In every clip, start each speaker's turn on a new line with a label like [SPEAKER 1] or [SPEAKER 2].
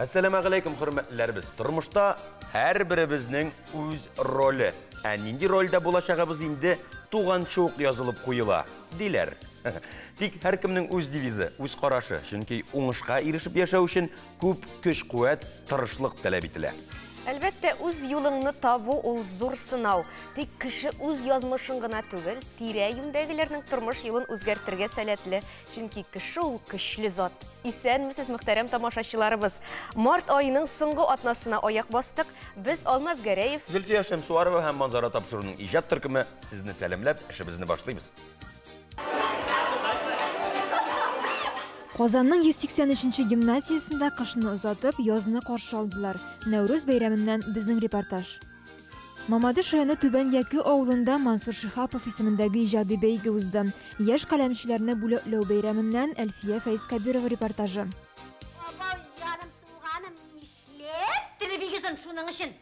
[SPEAKER 1] Әссәламәгаләйкүм, хөрмәтлеләребез. Тормышта һәрберебезнең үз роле. Ә нинди рольдә булачагыбыз инде туганчы ук язылып куела, диләр. Тик һәркемнең үз девизы, үз карашы, чөнки уңышка ирешеп яшәү өчен күп көч-куәт, тырышлык таләп ителә.
[SPEAKER 2] Әлбәттә, үз юлыңны табу ул зур сынау. Тик кеше үз язмышын гына түгел, тирә-юньдәгеләрнең тормыш юлын үзгәртергә сәләтле. Чөнки кеше ул көчле зат. Исәнмесез, мөхтәрәм тамашачыларыбыз. Март аеның соңгы атнасына аяк бастык. Без Алмаз Гәрәев,
[SPEAKER 1] Зөлфия Шәмсуарова һәм Манзара тапшыруының иҗат төркеме сезне сәламләп, эшебезне башлыйбыз.
[SPEAKER 3] Казанның 183 нче гимназиясендә кышны озатып, язны каршы алдылар. Нәүрүз бәйрәменнән безнең репортаж. Мамадыш районы Түбән Яке авылында Мансур Шиһапов исемендәге иҗади бәйге узды. Яшь каләмчеләрне бүләкләү бәйрәменнән Әлфия Фәйзкәбирова репортажы.
[SPEAKER 4] Абау, җаным, туганым, нишләп теле бик озын шуның өчен?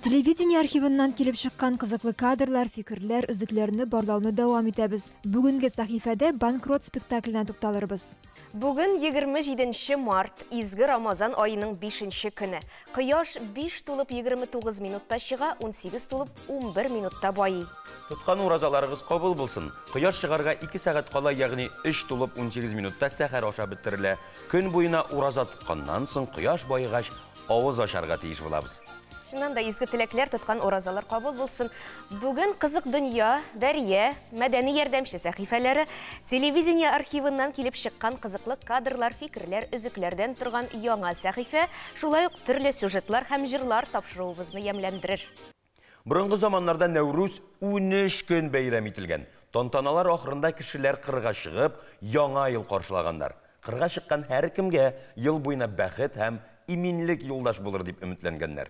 [SPEAKER 3] Телевидение архивыннан килеп чыккан кызыклы кадрлар, фикерләр, өзекләрне барлауны дәвам итәбез. Бүгенге сәхифәдә Банкрот спектакленә тукталырбыз.
[SPEAKER 2] Бүген 27 нче март, изге Рамазан аеның бишенче көне. Кояш 5 тулып 29 минутта чыга, 18 тулып 11 минутта байый.
[SPEAKER 1] Тоткан уразаларыгыз кабул булсын! Кояш чыгарга ике сәгать кала, ягъни 3 тулып 18 минутта сәхәр ашап бетерелә. Көн буена ураза тотканнан соң, кояш баегач, авыз ачарга тиеш булабыз.
[SPEAKER 2] Чыннан да изге теләкләр, тоткан уразалар кабул булсын. Бүген Кызык дөнья, Дәрья, Мәдәни ярдәмче сәхифәләре, телевидение архивыннан килеп чыккан кызыклы кадрлар, фикерләр, өзекләрдән торган яңа сәхифә, шулай ук төрле сюжетлар һәм җырлар тапшыруыбызны ямьләндерер.
[SPEAKER 1] Борынгы заманнарда Нәүрүз 13 көн бәйрәм ителгән. Тантаналар ахырында кешеләр кырга чыгып, Яңа ел каршылаганнар. Кырга чыккан һәркемгә ел буена бәхет һәм иминлек юлдаш булыр дип өметләнгәннәр.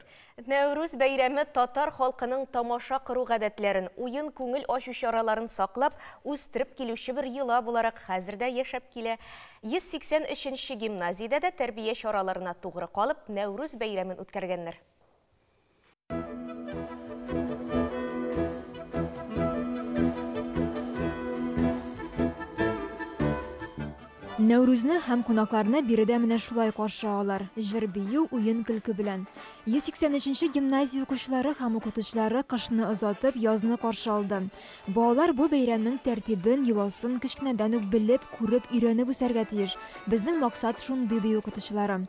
[SPEAKER 2] Нәүрүз бәйрәме татар халкының тамаша кору гадәтләрен, уен-күңел ачу чараларын саклап, үстереп килүче бер йола буларак хәзер дә яшәп килә. 183 нче гимназиядә дә тәрбия чараларына тугры калып, Нәүрүз бәйрәмен үткәргәннәр.
[SPEAKER 3] Нәүрүзне һәм кунакларны биредә менә шулай каршы алалар, җыр-бию, уен-көлке белән. 183 нче гимназия укучылары һәм укытучылары кышны озатып, язны каршы алды. Балалар бу бәйрәмнең тәртибен, йоласын кечкенәдән үк белеп, күреп, өйрәнеп үсәргә тиеш. Безнең максат шундый, ди укытучылары.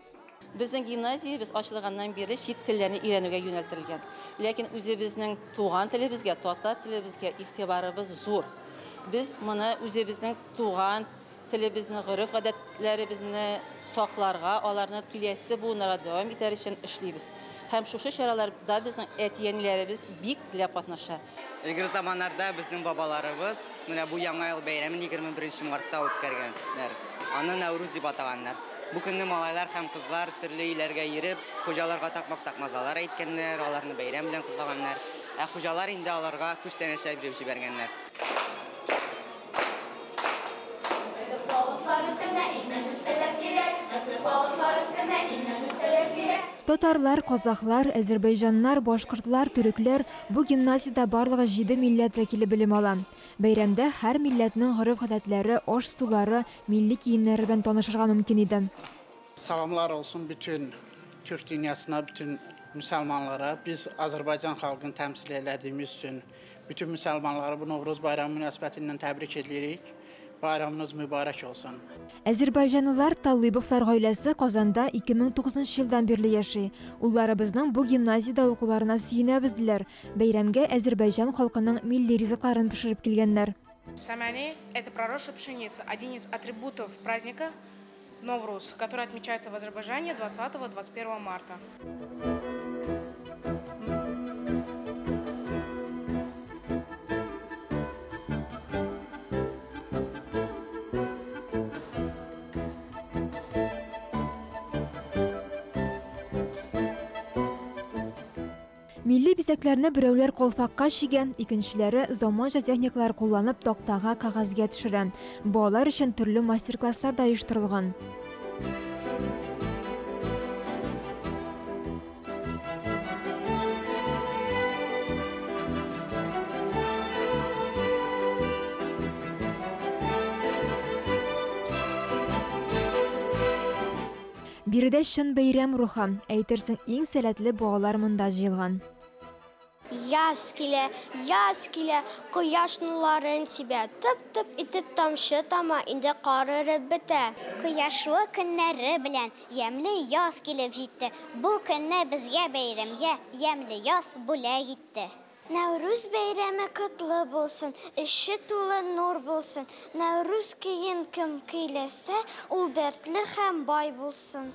[SPEAKER 5] Безнең гимназиябез ачылганнан бирле чит телләрне өйрәнүгә юнәлтелгән. Ләкин үзебезнең туган телебезгә, татар телебезгә игътибарыбыз зур. Без моны үзебезнең туган телебезне, гореф-гадәтләребезне сакларга, аларны киләсе буыннарга дәвам итәр өчен эшлибез. Һәм шушы чараларда безнең әти-әниләребез бик теләп катнаша.
[SPEAKER 6] Элгәре заманнарда безнең бабаларыбыз менә бу Яңа ел бәйрәмен 21 мартта үткәргәннәр. Аны Нәүрүз дип атаганнар. Бу көнне малайлар һәм кызлар төрле өйләргә йөреп, хуҗаларга такмак-такмазалар әйткәннәр, аларны бәйрәм белән котлаганнар. Ә хуҗалар инде аларга күчтәнәчләр биреп җибәргәннәр.
[SPEAKER 3] Татарлар, казахлар, әзербайҗаннар, башкортлар, төрекләр, бу гимназиядә барлыгы җиде милләт вәкиле белем ала. Бәйрәмдә һәр милләтнең гореф-гадәтләре, аш-сулары, милли киемнәре белән танышырга мөмкин иде.
[SPEAKER 7] Salamlar olsun bütün Türk dünyasına, bütün müsəlmanlara. Biz Azərbaycan xalqını təmsil elədiyimiz üçün bütün müsəlmanları bu Novruz bayramı münasibəti ilə təbrik edirik. Bayramınız mübarək olsun.
[SPEAKER 3] Әзербайҗанлылар Талыбовлар гаиләсе Казанда 2009 нчы елдан бирле яши. Улларыбызның бу гимназиядә укуларына сөенәбез, диләр. Бәйрәмгә әзербайҗан халкының милли ризыкларын пешереп килгәннәр.
[SPEAKER 8] Самяни, это проросшая пшеница, один из атрибутов праздника Новруз, который отмечается в Азербайджане 20-21 марта.
[SPEAKER 3] Милли бизәкләрне берәүләр калфакка чигә, икенчеләре заманча техникалар кулланып тактага, кәгазьгә төшерә. Балалар өчен төрле мастер-класслар да оештырылган. Биредә чын бәйрәм рухы, әйтерсең, иң сәләтле балалар монда җыелган.
[SPEAKER 9] Яз килә, яз килә, кояш нурларын сибә, тып-тып итеп тамчы тама, инде кар эреп бетә.
[SPEAKER 10] Кояшлы көннәре белән ямьле яз килеп җитте. Бу көнне безгә бәйрәмгә ямьле яз бүләк итте.
[SPEAKER 9] Нәүрүз бәйрәме котлы булсын, эче тулы нур булсын. Нәүрүз көен кем көйләсә, ул дәртле һәм бай булсын.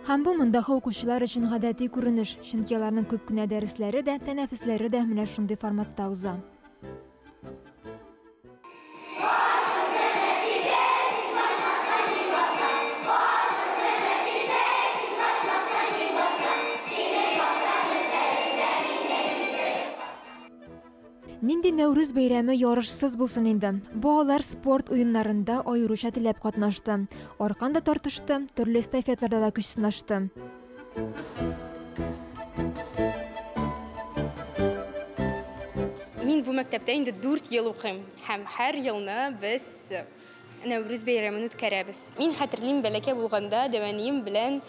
[SPEAKER 3] Һәм бу мондагы укучылар өчен гадәти күренеш, чөнки аларның күп кенә дәресләре дә, тәнәфесләре дә менә шундый форматта уза. Нинди Нәүрүз бәйрәме ярышсыз булсын инде. Балалар спорт уеннарында аеруча теләп катнашты. Аркан да тартышты, төрле эстафеталарда да көч сынашты.
[SPEAKER 11] Мин бу мәктәптә инде 4 ел укыйм һәм һәр елны без Нәүрүз бәйрәмен үткәрәбез. Мин хәтерлим, бәләкәй булганда дәвәнием белән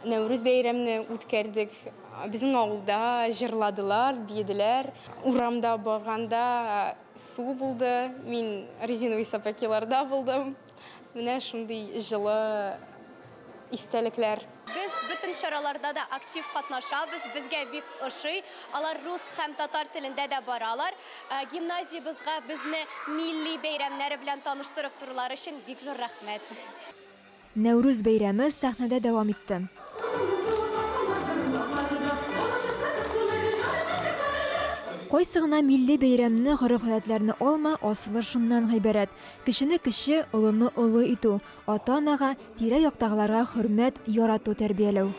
[SPEAKER 11] Нәүрүз бәйрәмне үткәрдек. Безнең авылда җырладылар, биеделәр. Урамда барганда су булды. Мин резиновый сапогиларда булдым. Менә шундый җылы истәлекләр.
[SPEAKER 12] Без бөтен чараларда да актив катнашабыз, безгә бик ошый. Алар рус һәм татар телендә дә баралар. Гимназиябезгә безне милли бәйрәмнәре белән таныштырып торулар өчен бик зур рәхмәт.
[SPEAKER 3] Нәүрүз бәйрәме сәхнәдә дәвам итте. Кайсы гына милли бәйрәмне, гореф-гадәтләрне алма, асылы шуннан гыйбарәт. Кешене кеше, олыны олы итү, ата-анага, тирә-яктагыларга хөрмәт, ярату тәрбияләү.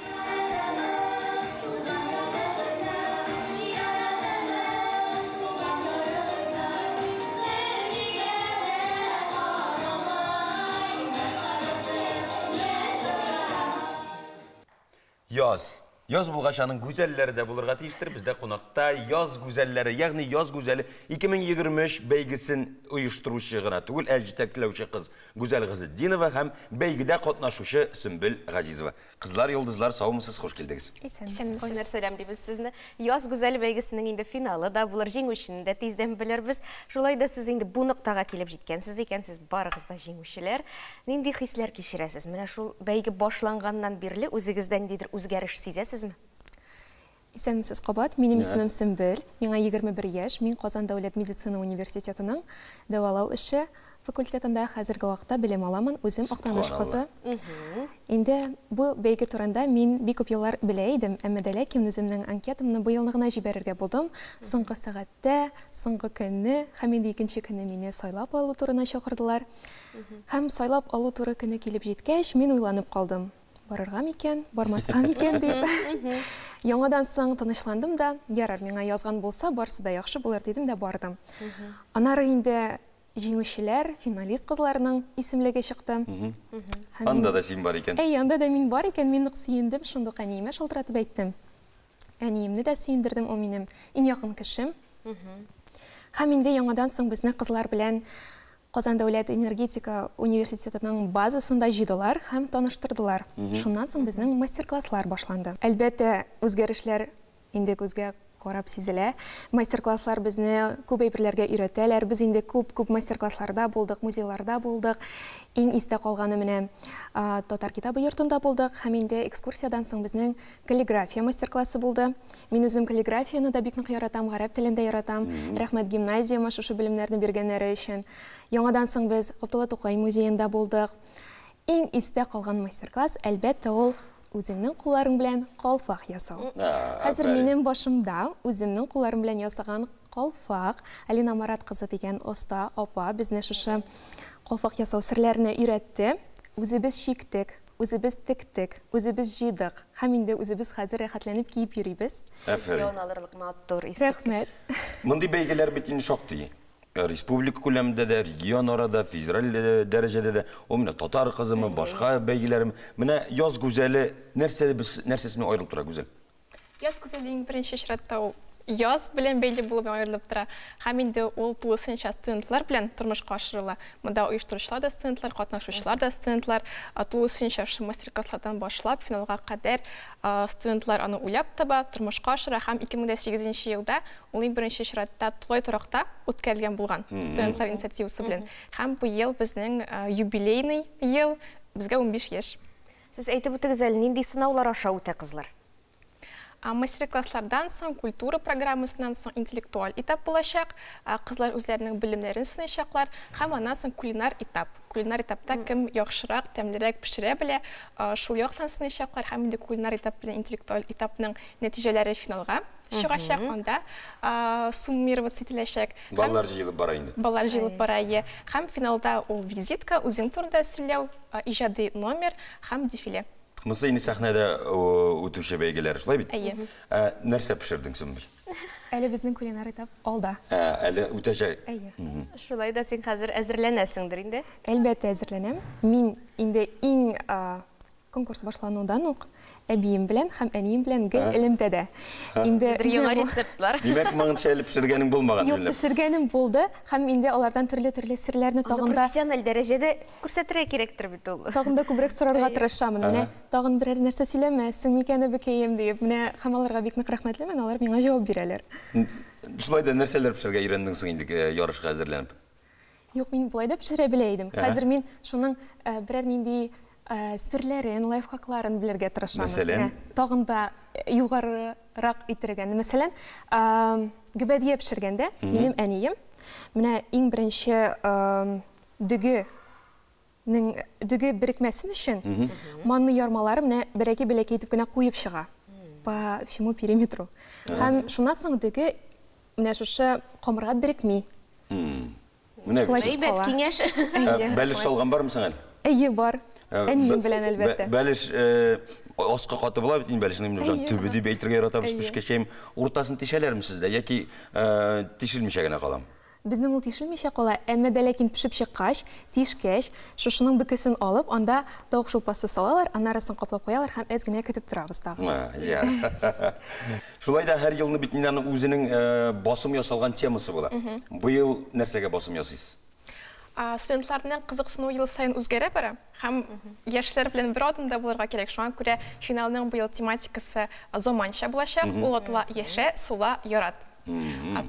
[SPEAKER 1] Яз. Яз булгач, аның гүзәлләре дә булырга тиештер. Бездә кунакта яз гүзәлләре, ягъни яз гүзәле 2023 бәйгесен оештыручы гына түгел, ә җитәкләүче кыз Гүзәл Газетдинова һәм бәйгедә катнашучы Сөмбел Газизова. Кызлар, йолдызлар, саумысыз, хуш килдегез.
[SPEAKER 2] Исәнмесез. Кайнар сәлам дибез сезне. Яз гүзәле бәйгесенең инде финалы да булыр, җиңүчене дә тиздән белербез. Шулай да сез инде бу ноктага килеп җиткәнсез икән, сез барыгыз да җиңүчеләр. Нинди хисләр кичерәсез? Менә шул бәйге башланганнан бирле үзегездә ниндидер үзгәреш сизәсезме?
[SPEAKER 13] Исәнмесез кабат. Минем исемем Сөмбел. Миңа 21 яшь. Мин Казан дәүләт медицина университетының дәвалау эше факультетында хәзерге вакытта белем аламын. Үзем Актаныш кызы. Инде бу бәйге турында мин бик күп еллар белә идем, әмма дә ләкин үземнең анкетамны быелны гына җибәрергә булдым. Соңгы сәгатьтә, соңгы көнне һәм инде икенче көнне мине сайлап алу турына чакырдылар. Һәм сайлап алу туры көне килеп җиткәч, мин уйланып калдым. Барырга микән, бармаска микән дип. Яңадан соң тынычландым да, ярар, миңа язган булса, барсы да яхшы булыр дидем дә бардым. Аннары инде җиңүчеләр, финалист кызларның исемлеге чыкты.
[SPEAKER 1] Анда да син бар икән.
[SPEAKER 13] Әйе, анда да мин бар икән, мин нык сөендем, шундук әниемә шалтыратып әйттем. Әниемне дә сөендердем, ул минем иң якын кешем. Һәм инде яңадан соң безне кызлар белән Казан дәүләт энергетика университетының базасында җыйдылар һәм таныштырдылар. Шуннан соң безнең мастер-класслар башланды. Әлбәттә, үзгәрешләр инде күзгә карап сизелә. Мастер-класслар безне күп әйберләргә өйрәтәләр. Без инде күп-күп мастер-классларда булдык, музейларда булдык. Иң истә калганы менә Татар китабы йортында булдык һәм инде экскурсиядән соң безнең каллиграфия мастер-классы булды. Мин үзем каллиграфияне дә бик нык яратам, гарәп телен дә яратам. Рәхмәт гимназияма шушы белемнәрне биргәннәре өчен. Яңадан соң без Габдулла Тукай музеенда булдык. Иң истә калган мастер-класс, әлбәттә, ул үзеңнең кулларың белән калфак ясау. Хәзер минем башымда үземнең кулларым белән ясаган калфак. Алина Марат кызы дигән оста апа безне шушы калфак ясау серләренә өйрәтте. Үзебез чиктек, үзебез тектек, үзебез җыйдык. Һәм инде үзебез хәзер рәхәтләнеп киеп йөрибез.
[SPEAKER 1] Әфәрин.
[SPEAKER 2] Алырлык матур искиткеч.
[SPEAKER 13] Рәхмәт.
[SPEAKER 1] Мондый бәйгеләр бит инде шактый. Республика күләмендә дә, регионара да, федераль дәрәҗәдә дә. Ул менә татар кызымы, башка бәйгеләрме. Менә яз гүзәле нәрсәсе белән аерылып тора, Гүзәл?
[SPEAKER 14] Яз гүзәле иң беренче чиратта ул
[SPEAKER 13] яз белән бәйле булып аерылып тора. Һәм инде ул тулысынча студентлар белән тормышка ашырыла. Монда оештыручылар да студентлар, катнашучылар да студентлар. Тулысынча шушы мастер-класслардан башлап финалга кадәр студентлар аны уйлап таба, тормышка ашыра һәм 2008 елда ул иң беренче чиратта тулай торакта үткәрелгән булган студентлар инициативасы белән. Һәм быел безнең юбилейный ел, безгә 15 яшь.
[SPEAKER 2] Сез әйтеп үтегез әле, нинди сынаулар аша үтә кызлар?
[SPEAKER 13] Мастер-класслардан соң, культура программасыннан соң интеллектуаль этап булачак. Кызлар үзләренең белемнәрен сынаячаклар һәм аннан соң кулинар этап. Кулинар этапта кем яхшырак, тәмлерәк пешерә белә, шул яктан сынаячаклар һәм инде кулинар этап белән интеллектуаль этапның нәтиҗәләре финалга чыгачак, анда суммироваться ителәчәк.
[SPEAKER 1] Баллар җыелып бара инде.
[SPEAKER 13] Баллар җыелып бара, әйе. Һәм финалда ул визитка, үзең турында сөйләү, иҗади номер һәм дефиле.
[SPEAKER 1] Монысы инде сәхнәдә үтүче бәйгеләр, шулай бит?
[SPEAKER 13] Әйе.
[SPEAKER 1] Ә нәрсә пешердең, Сөмбел?
[SPEAKER 14] Әле безнең кулинар этап алда.
[SPEAKER 1] Ә, әле үтәчәк.
[SPEAKER 14] Әйе.
[SPEAKER 2] Шулай да син хәзер әзерләнәсеңдер инде?
[SPEAKER 14] Әлбәттә әзерләнәм. Мин инде иң конкурс башланудан ук әбием белән һәм әнием белән гел элемтәдә. Инде
[SPEAKER 2] яңа рецептлар.
[SPEAKER 1] Димәк, моңынча әле пешергәнең булмаган.
[SPEAKER 14] Юк, пешергәнем булды һәм инде алардан төрле-төрле серләрне тагын да
[SPEAKER 2] профессиональ дәрәҗәдә күрсәтергә кирәктер бит ул.
[SPEAKER 14] Тагын да күбрәк сорарга тырышамын. Менә тагын берәр нәрсә сөйләмәссең микән, әбекәем диеп. Менә һәм аларга бик нык рәхмәтлемен, алар миңа җавап бирәләр.
[SPEAKER 1] Шулай да нәрсәләр пешерергә өйрәндең соң инде ярышка әзерләнеп?
[SPEAKER 14] Юк, мин болай да пешерә белә идем. Хәзер мин шуның берәр нинди серләрен, лайфхакларын белергә тырышамын.
[SPEAKER 1] Мәсәлән?
[SPEAKER 14] Тагын да югарырак итергән. Мәсәлән, гөбәдия пешергәндә минем әнием менә иң беренче дөге берекмәсен өчен манны ярмалары менә бәләкәй-бәләкәй итеп кенә куеп чыга по всему периметру. Һәм шуннан соң дөге менә шушы камырга берекми.
[SPEAKER 1] Менә
[SPEAKER 2] әйбәт киңәш.
[SPEAKER 1] Бәлеш салган бармы соң әле?
[SPEAKER 14] Әйе, бар. Әнием белән, әлбәттә.
[SPEAKER 1] Бәлеш аска каты була бит инде, бәлешнең төбе дип әйтергә яратабыз пешкәч. Уртасын тишәләрме сездә яки тишелмичә генә калам?
[SPEAKER 14] Безнең ул тишелмичә кала, әмма дә ләкин пешеп чыккач, тишкәч, шушының бөкесен алып, анда тавык шулпасы салалар, анарысын каплап куялар һәм әз генә көтеп торабыз тагын.
[SPEAKER 1] Шулай да һәр елны бит инде аның үзенең басым ясалган темасы була. Быел нәрсәгә басым ясыйсыз?
[SPEAKER 13] Студентларның кызыксынуы ел сайын үзгәрә бара һәм яшьләр белән бер адымда булырга кирәк. Шуңа күрә финалның быел тематикасы заманча булачак. Ул атала яшә, сула, ярат.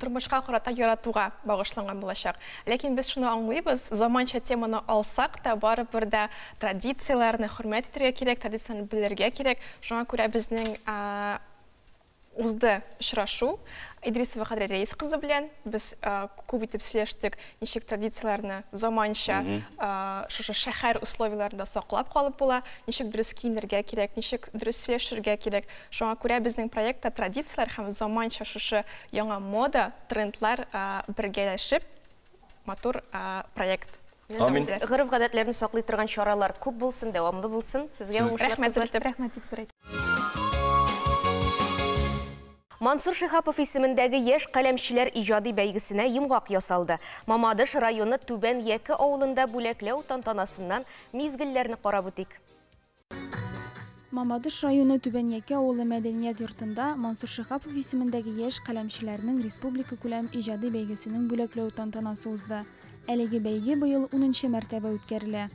[SPEAKER 13] Тормышка карата яратуга багышланган булачак. Ләкин без шуны аңлыйбыз, заманча теманы алсак та барыбер дә традицияләрне хөрмәт итәргә кирәк, традицияләрне белергә кирәк. Шуңа күрә безнең узды очрашу Идрисова Кадрия Рәис кызы белән без күп итеп сөйләштек, ничек традицияләрне заманча шушы шәһәр условияләрендә саклап калып була, ничек дөрес киенергә кирәк, ничек дөрес сөйләшергә кирәк. Шуңа күрә безнең проектта традицияләр һәм заманча шушы яңа мода, трендлар бергәләшеп матур проект.
[SPEAKER 1] Амин.
[SPEAKER 2] Гореф-гадәтләрне саклый торган чаралар күп булсын, дәвамлы булсын. Сезгә уңышлар.
[SPEAKER 13] Рәхмәт, бик зур.
[SPEAKER 2] Мансур Шиһапов исемендәге яшь каләмчеләр иҗади бәйгесенә йомгак ясалды. Мамадыш районы Түбән Яке авылында бүләкләү тантанасыннан мизгелләрне карап үтик.
[SPEAKER 15] Мамадыш районы Түбән Яке авылы мәдәният йортында Мансур Шиһапов исемендәге яшь каләмчеләрнең республика күләм иҗади бәйгесенең бүләкләү тантанасы узды. Әлеге бәйге быел 10нчы мәртәбә үткәрелә.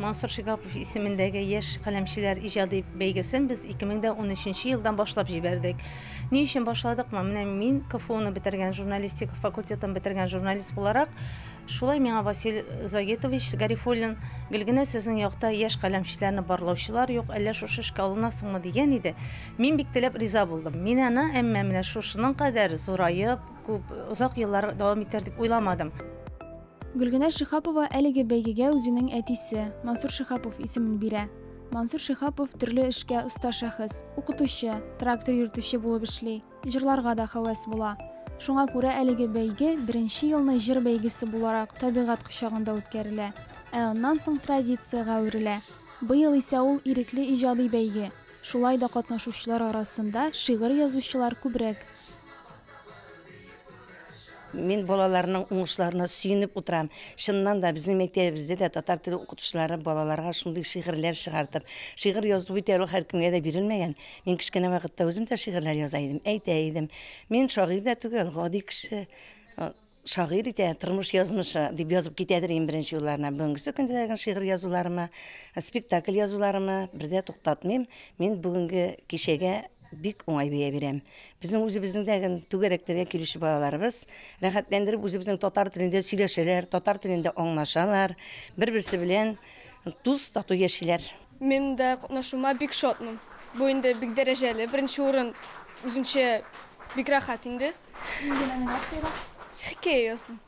[SPEAKER 5] Мансур Шиһапов исемендәге яшь каләмчеләр иҗади бәйгесен без 2013 елдан башлап җибәрдек. Ни өчен башладыкмы? Менә мин КФУны бетергән, журналистика факультетын бетергән журналист буларак, шулай миңа Василь Загитович Гарифуллин гел генә сезнең якта яшь каләмчеләрне барлаучылар юк, әллә шушы эшкә алынасыңмы дигән иде. Мин бик теләп риза булдым. Мин аны, әмма менә шушының кадәр зураеп, күп озак еллар дәвам итәр дип уйламадым.
[SPEAKER 15] Гөлгенә Шиһапова әлеге бәйгегә үзенең әтисе Мансур Шиһапов исемен бирә. Мансур Шиһапов төрле эшкә оста шәхес, укытучы, трактор йөртүче булып эшли, җырларга да һәвәс була. Шуңа күрә әлеге бәйге беренче елны җыр бәйгесе буларак табигать кочагында үткәрелә, ә аннан соң традициягә әверелә. Быел исә ул ирекле иҗади бәйге. Шулай да катнашучылар арасында шигырь язучылар күбрәк.
[SPEAKER 16] Мин балаларның уңышларына сөенеп утырам. Чыннан да, безнең мәктәбебездә дә татар теле укытучылары балаларга шундый шигырьләр чыгартып, шигырь язу бит әле ул һәркемгә дә бирелмәгән. Мин кечкенә вакытта үзем дә шигырьләр яза идем, әйтә идем. Мин шагыйрь дә түгел, гади кеше. Шагыйрь итә тормыш язмышы, дип язып китәдер иң беренче юлларына. Бүгенгесе көндә дә шигырь язуларымы, спектакль язуларымы бер дә туктатмыйм. Мин бүгенге кичәгә бик уңай бәя бирәм. Безнең үзебезнең дә түгәрәкләргә килүче балаларыбыз рәхәтләндереп үзебезнең татар телендә сөйләшәләр, татар телендә аңлашалар, бер-берсе белән дус, тату яшиләр.
[SPEAKER 17] Мин дә катнашуыма бик шатмын. Бу инде бик дәрәҗәле, беренче урын үзенчә бик рәхәт инде.
[SPEAKER 15] Нинди номинациядә?
[SPEAKER 17] Хикәя яздым.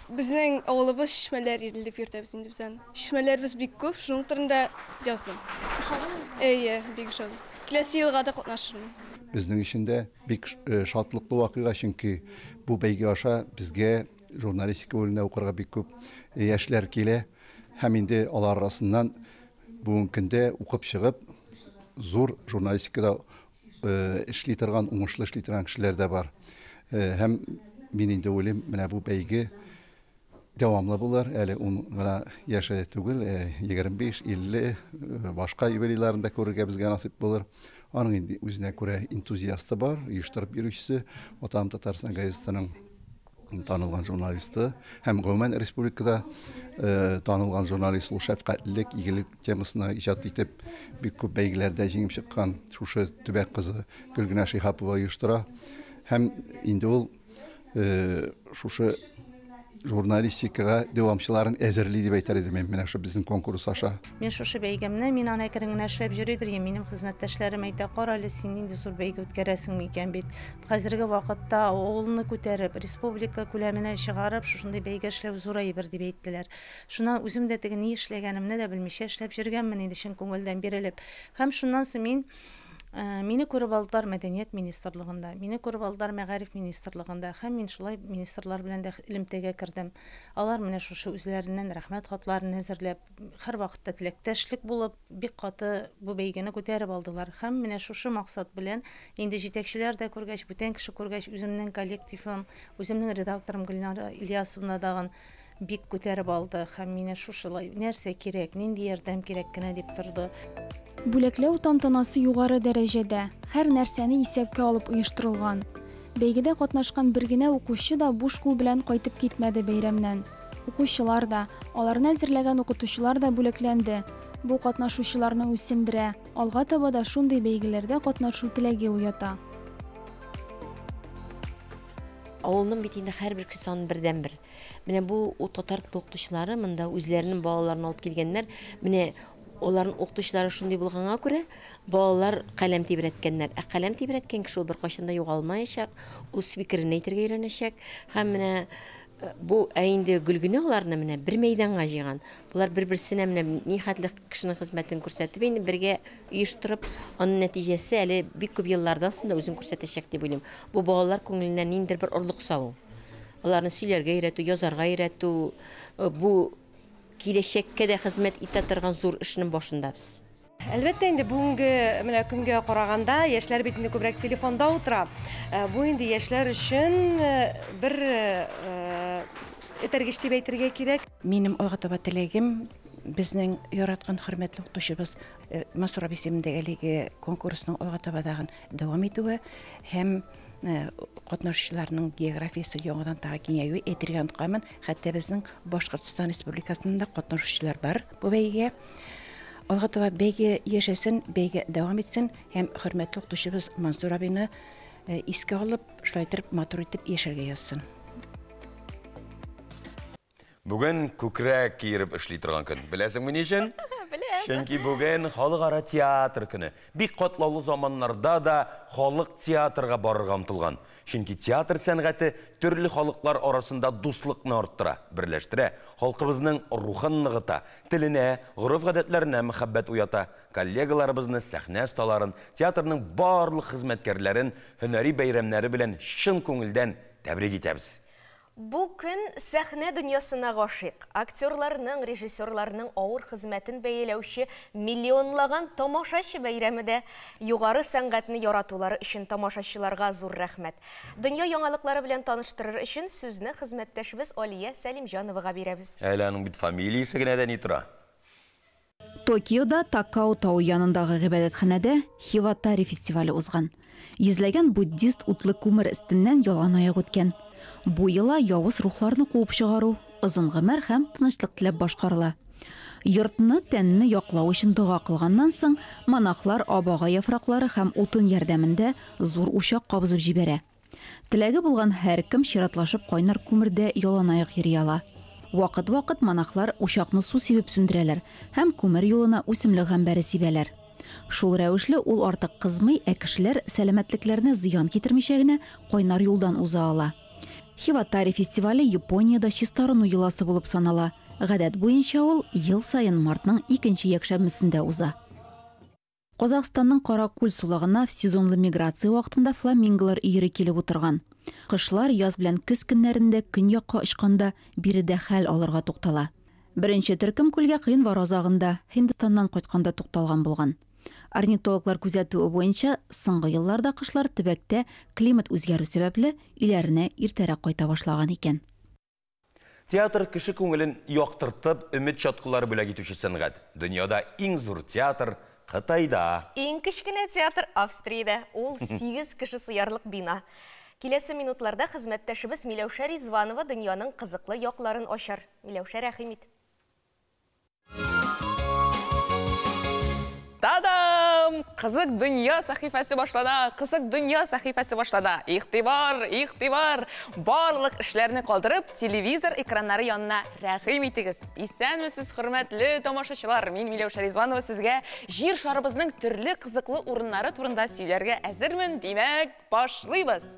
[SPEAKER 17] Безнең авылыбыз Чишмәләр иле дип йөртәбез инде без аны. Чишмәләребез бик күп, шуның турында яздым.
[SPEAKER 15] Ошадымы үзеңә?
[SPEAKER 17] Әйе, бик ошады. Киләсе елга да катнашырмын.
[SPEAKER 18] Безнең өчен дә бик шатлыклы вакыйга, чөнки бу бәйге аша безгә журналистика бүлегенә укырга бик күп яшьләр килә һәм инде алар арасыннан бүгенге көндә укып чыгып, зур журналистикада эшли торган, уңышлы эшли торган кешеләр дә бар. Һәм мин инде уйлыйм, менә бу бәйге дәвамлы булыр. Әле ун гына яше түгел, 25, 50, башка юбилейларын да күрергә безгә насыйп булыр. Аның инде үзенә күрә энтузиасты бар, оештырып йөрүчесе, Ватаным Татарстан газетасының танылган журналисты һәм гомумән республикада танылган журналист, ул шәфкатьлелек, игелек темасына иҗат итеп, бик күп бәйгеләрдә җиңеп чыккан шушы төбәк кызы Гөлгенә Шиһапова оештыра. Һәм инде ул шушы журналистикага дәвамчыларын әзерли дип әйтер идем мин менә шушы безнең конкурс аша.
[SPEAKER 19] Мин шушы бәйгемне, мин аны әкрен генә эшләп йөридер идем, минем хезмәттәшләрем әйтә, кара әле, син нинди зур бәйге үткәрәсең микән бит. Хәзерге вакытта авылны күтәреп, республика күләменә чыгарып, шушындый бәйге эшләү зур әйбер дип әйттеләр. Шуннан үзем дә теге ни эшләгәнемне дә белмичә эшләп йөргәнмен инде чын күңелдән бирелеп. Һәм шуннан соң мин Мине күреп алдылар мәдәният министрлыгында, мине күреп алдылар мәгариф министрлыгында һәм мин шулай министрлар белән дә элемтәгә кердем. Алар менә шушы үзләреннән рәхмәт хатларын әзерләп, һәрвакытта теләктәшлек булып, бик каты бу бәйгене күтәреп алдылар. Һәм менә шушы максат белән инде җитәкчеләр дә күргәч, бүтән кеше күргәч, үземнең коллективым, үземнең редакторым Гөлнара Ильясовна дагын бик күтәреп алды һәм мине шушылай нәрсә кирәк, нинди ярдәм кирәк кенә дип торды.
[SPEAKER 15] Бүләкләү тантанасы югары дәрәҗәдә, һәр нәрсәне исәпкә алып оештырылган. Бәйгедә катнашкан бер генә укучы да буш кул белән кайтып китмәде бәйрәмнән. Укучылар да, аларны әзерләгән укытучылар да бүләкләнде. Бу катнашучыларны үсендерә, алга таба да шундый бәйгеләрдә катнашу теләге уята.
[SPEAKER 20] Авылның бит инде һәрбер кешесе аның бердәнбер. Менә бу татар теле укытучылары монда үзләренең балаларын алып килгәннәр. Менә аларның укытучылары шундый булганга күрә, балалар каләм тибрәткәннәр. Ә каләм тибрәткән кеше ул беркайчан да югалмаячак, үз фикерен әйтергә өйрәнәчәк. Һәм менә э, бу ә инде Гөлгенә аларны менә бер мәйданга җыйган. Болар бер-берсенә менә нихәтле кешенең хезмәтен күрсәтеп, инде бергә оештырып, аның нәтиҗәсе әле бик күп еллардан соң да үзен күрсәтәчәк дип уйлыйм. Бу балалар күңеленә ниндидер бер орлык салу. Аларны сөйләргә өйрәтү, язарга өйрәтү, бу киләчәккә дә хезмәт итә торган зур эшнең башында без.
[SPEAKER 21] Әлбәттә инде, бүгенге менә көнгә караганда, яшьләр бит инде күбрәк телефонда утыра. Бу инде яшьләр өчен бер этәргеч дип әйтергә кирәк.
[SPEAKER 22] Минем алга таба теләгем, безнең яраткан хөрмәтле укытучыбыз Мансур абый исемендәге әлеге конкурсның алга таба тагын дәвам итүе һәм катнашучыларның географиясе яңадан тагы киңәюе. Әйтергә онытканмын, хәтта безнең Башкортстан Республикасыннан да катнашучылар бар бу бәйгегә. Алга таба бәйге яшәсен, бәйге дәвам итсен һәм хөрмәтле укытучыбыз Мансур абыйны искә алып, шулай итеп матур итеп яшәргә язсын.
[SPEAKER 1] Бүген күкрәк киереп эшли торган көн. Беләсеңме ни өчен?
[SPEAKER 2] Беләм.
[SPEAKER 1] Чөнки бүген халыкара театр көне. Бик катлаулы заманнарда да халык театрга барырга омтылган. Чөнки театр сәнгате төрле халыклар арасында дуслыкны арттыра, берләштерә, халкыбызның рухын ныгыта, теленә, гореф-гадәтләренә мәхәббәт уята. Коллегаларыбызны, сәхнә осталарын, театрның барлык хезмәткәрләрен һөнәри бәйрәмнәре белән чын күңелдән тәбрик итәбез.
[SPEAKER 2] Бу көн сәхнә дөньясына гашыйк актерларның, режиссерларның авыр хезмәтен бәяләүче миллионлаган тамашачы бәйрәме дә. Югары сәнгатьне яратулары өчен тамашачыларга зур рәхмәт. Дөнья яңалыклары белән таныштырыр өчен сүзне хезмәттәшебез Алия Сәлимҗановага бирәбез.
[SPEAKER 1] Әле аның бит фамилиясе генә дә ни тора.
[SPEAKER 4] Токиода Такао тавы янындагы гыйбадәтханәдә Хиватари фестивале узган. Йөзләгән буддист утлы күмер өстеннән яланаяк үткән. Бу йола явыз рухларны куып чыгару, озын гомер һәм тынычлык теләп башкарыла. Йортны, тәнне яклау өчен дога кылганнан соң, монахлар абага яфраклары һәм утын ярдәмендә зур учак кабызып җибәрә. Теләге булган һәркем чиратлашып кайнар күмердә яланаяк йөри ала. Вакыт-вакыт монахлар учакны су сибеп сүндерәләр һәм күмер юлына үсемлек гамбәре сибәләр. Шул рәвешле ул артык кызмый, ә кешеләр сәламәтлекләренә зыян китермичә генә кайнар юлдан уза ала. Хиватари фестивале Япониядә чистарыну йоласы булып санала. Гадәт буенча ул ел саен мартның икенче якшәмбесендә уза. Казахстанның Каракүл сулыгына сезонлы миграция вакытында фламинголар өере килеп утырган. Кошлар яз белән көз көннәрендә көньякка очканда биредә хәл алырга туктала. Беренче төркем күлгә гыйнвар азагында, Һиндстаннан кайтканда тукталган булган. Орнитологлар күзәтүе буенча, соңгы елларда кошлар төбәктә климат үзгәрү сәбәпле, өйләренә иртәрәк кайта башлаган икән.
[SPEAKER 1] Театр кеше күңелен яктыртып, өмет чаткылары бүләк итүче сәнгать. Дөньяда иң зур театр Кытайда.
[SPEAKER 2] Иң кечкенә театр Австриядә. Ул 8 кеше сыярлык бина. Киләсе минутларда хезмәттәшебез Миләүшә Ризванова дөньяның кызыклы якларын ачар. Миләүшә, рәхим ит.
[SPEAKER 6] Та-дам! Кызык дөнья сәхифәсе башлана, кызык дөнья сәхифәсе башлана. Игътибар, игътибар! Барлык эшләрне калдырып, телевизор экраннары янына рәхим итегез. Исәнмесез, хөрмәтле тамашачылар! Мин Миләүшә Ризванова сезгә җир шарыбызның төрле кызыклы урыннары турында сөйләргә әзермен. Димәк, башлыйбыз!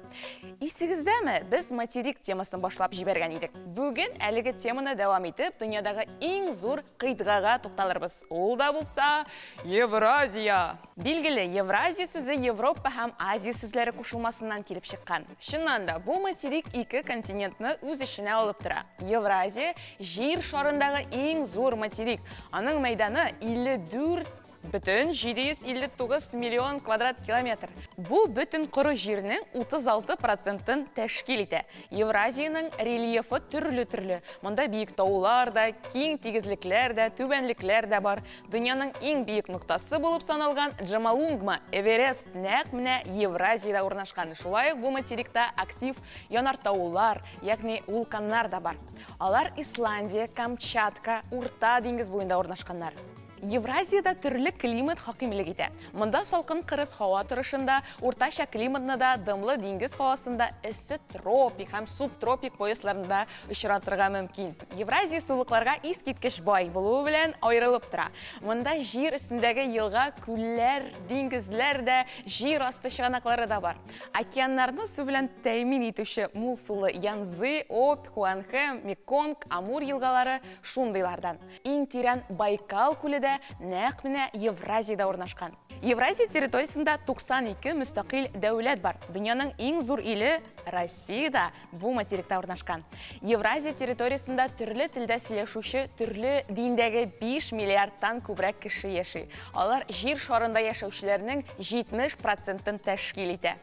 [SPEAKER 6] Исегездәме, без материк темасын башлап җибәргән идек. Бүген әлеге теманы дәвам итеп, дөньядагы иң зур кыйтгага тукталырбыз. Ул да булса Евразия. Билгеле, Евразия сүзе Европа һәм Азия сүзләре кушылмасыннан килеп чыккан. Чыннан да, бу материк ике континентны үз эченә алып тора. Евразия җир шарындагы иң зур материк. Аның мәйданы 54 Бөтен 759 миллион квадрат километр. Бу бөтен коры җирнең 36 процентын тәшкил итә. Евразиянең рельефы төрле-төрле. Монда биек таулар да, киң тигезлекләр дә, түбәнлекләр дә бар. Дөньяның иң биек ноктасы булып саналган Джомолунгма, Эверест, нәкъ менә Евразиядә урнашкан. Шулай ук бу материкта актив янартаулар, ягъни вулканнар да бар. Алар Исландия, Камчатка, Урта диңгез буенда урнашканнар. Евразиядә төрле климат хакимлек итә. Монда салкын кырыс һава торышын да, уртача климатны да, дымлы диңгез һавасын да, эссе тропик һәм субтропик поясларны да очратырга мөмкин. Евразия сулыкларга искиткеч бай булуы белән аерылып тора. Монда җир өстендәге елга, күлләр, диңгезләр дә, җир асты чыганаклары да бар. Океаннарны су белән тәэмин итүче мул сулы Янцзы, Обь, Хуанхэ, Меконг, Амур елгалары шундыйлардан. Иң тирән Байкал күле дә нәкъ менә Евразиядә урнашкан. Евразия территориясендә 92 мөстәкыйль дәүләт бар. Дөньяның иң зур иле Россия дә бу материкта урнашкан. Евразия территориясендә төрле телдә сөйләшүче төрле диндәге 5 миллиардтан күбрәк кеше яши. Алар җир шарында яшәүчеләрнең 70 процентын тәшкил итә.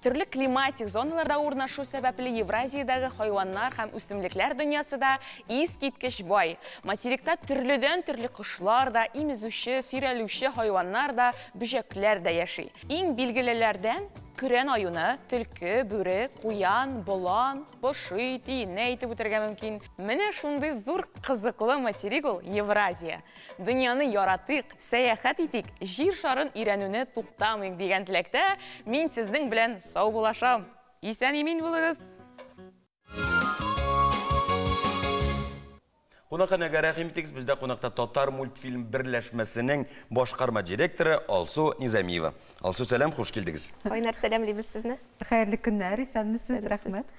[SPEAKER 6] Төрле климатик зоналарда урнашу сәбәпле Евразиядәге хайваннар һәм үсемлекләр дөньясы да искиткеч бай. Материкта төрледән-төрле кошлар да, имезүче, сөйрәлүче хайваннар да, бөҗәкләр дә яши. Иң билгелеләрдән көрән аюны, төлке, бүре, куян, болан, поши, тиенне әйтеп үтәргә мөмкин. Менә шундый зур кызыклы материк ул Евразия. Дөньяны яратыйк, сәяхәт итик, җир шарын өйрәнүне туктамыйк дигән теләктә мин сезнең белән саубуллашам. Исән-имин булыгыз!
[SPEAKER 1] Кунакханәгә рәхим итегез, бездә кунакта Татар мультфильм берләшмәсенең башкарма директоры Алсу Низамиева. Алсу, сәлам, хуш килдегез.
[SPEAKER 2] Кайнар сәламлибез сезне.
[SPEAKER 23] Хәерле көннәр, исәнмесез, рәхмәт.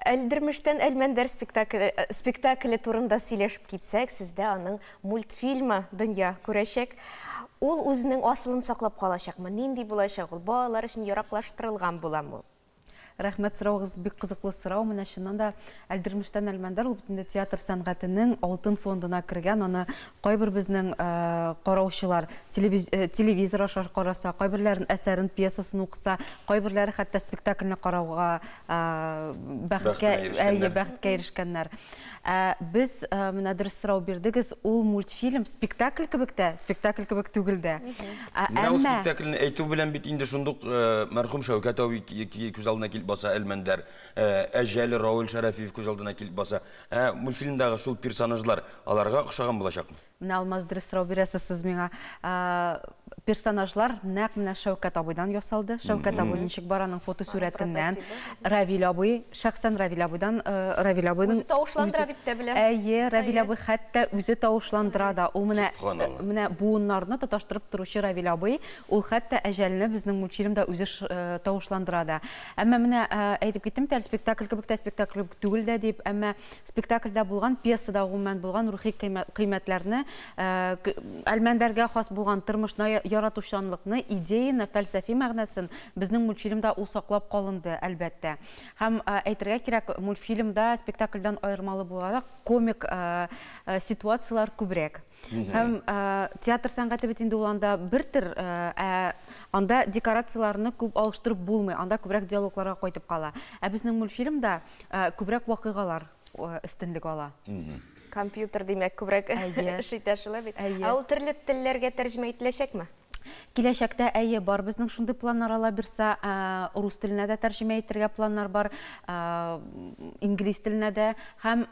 [SPEAKER 2] Әлдермештән Әлмәндәр спектакле, э, спектакле турында сөйләшеп китсәк, сездә аның мультфильмы дөнья күрәчәк. Ул үзенең асылын саклап калачакмы? Нинди булачак ул? Балалар өчен яраклаштырылган буламы ул?
[SPEAKER 23] Рәхмәт, соравыгыз бик кызыклы сорау. Менә чыннан да Әлдермештән Әлмәндәр ул бит инде театр сәнгатенең алтын фондына кергән. Аны кайбер безнең караучылар телевизор аша караса, кайберләрен әсәрен, пьесасын укыса, кайберләре хәтта спектакльне карауга бәхеткә, әйе, бәхеткә ирешкәннәр. Без менә дөрес сорау бирдегез, ул мультфильм спектакль кебек тә, спектакль кебек түгел дә.
[SPEAKER 1] Менә ул спектакльне әйтү белән бит инде шундук мәрхүм Шәүкәт абый күз алдына килеп баса, Әлмәндәр, Әҗәл, Равил Шәрәфиев күз алдына килеп баса. Ә мультфильмдагы шул персонажлар аларга охшаган булачакмы?
[SPEAKER 23] Менә Алмаз, дөрес сорау бирәсез сез миңа. Персонажлар нәкъ менә Шәүкәт абыйдан ясалды. Шәүкәт абый ничек бар аның фотосурәтеннән. Равил абый, шәхсән Равил абыйдан, Равил абыйның
[SPEAKER 2] үзе тавышландыра дип тә беләм.
[SPEAKER 23] Әйе, Равил абый хәтта үзе тавышландыра да. Ул менә менә буыннарны тоташтырып торучы Равил абый, ул хәтта Әҗәлне безнең мультфильмда үзе тавышландыра да. Әмма менә әйтеп киттем бит әле, спектакль кебек тә, спектакль кебек түгел дә дип, әмма Спектакльдә булган, пьесада гомумән булган рухи кыйммәтләрне, Әлмәндәргә хас булган тормышны яратучанлыкны, идеяне, фәлсәфи мәгънәсен безнең мультфильмда ул саклап калынды, әлбәттә. Һәм әйтергә кирәк, мультфильмда спектакльдән аермалы буларак комик ситуацияләр күбрәк. Һәм театр сәнгате бит инде ул анда бер төр, ә анда декорацияләрне күп алыштырып булмый, анда күбрәк диалогларга кайтып кала. Ә безнең мультфильмда күбрәк вакыйгалар өстенлек ала.
[SPEAKER 2] Компьютер, димәк, күбрәк эш итә шулай бит. Ә ул төрле телләргә тәрҗемә ителәчәкме?
[SPEAKER 23] Киләчәктә, әйе, бар безнең шундый планнар, ала бирса, рус теленә дә тәрҗемә итәргә планнар бар, инглиз теленә дә һәм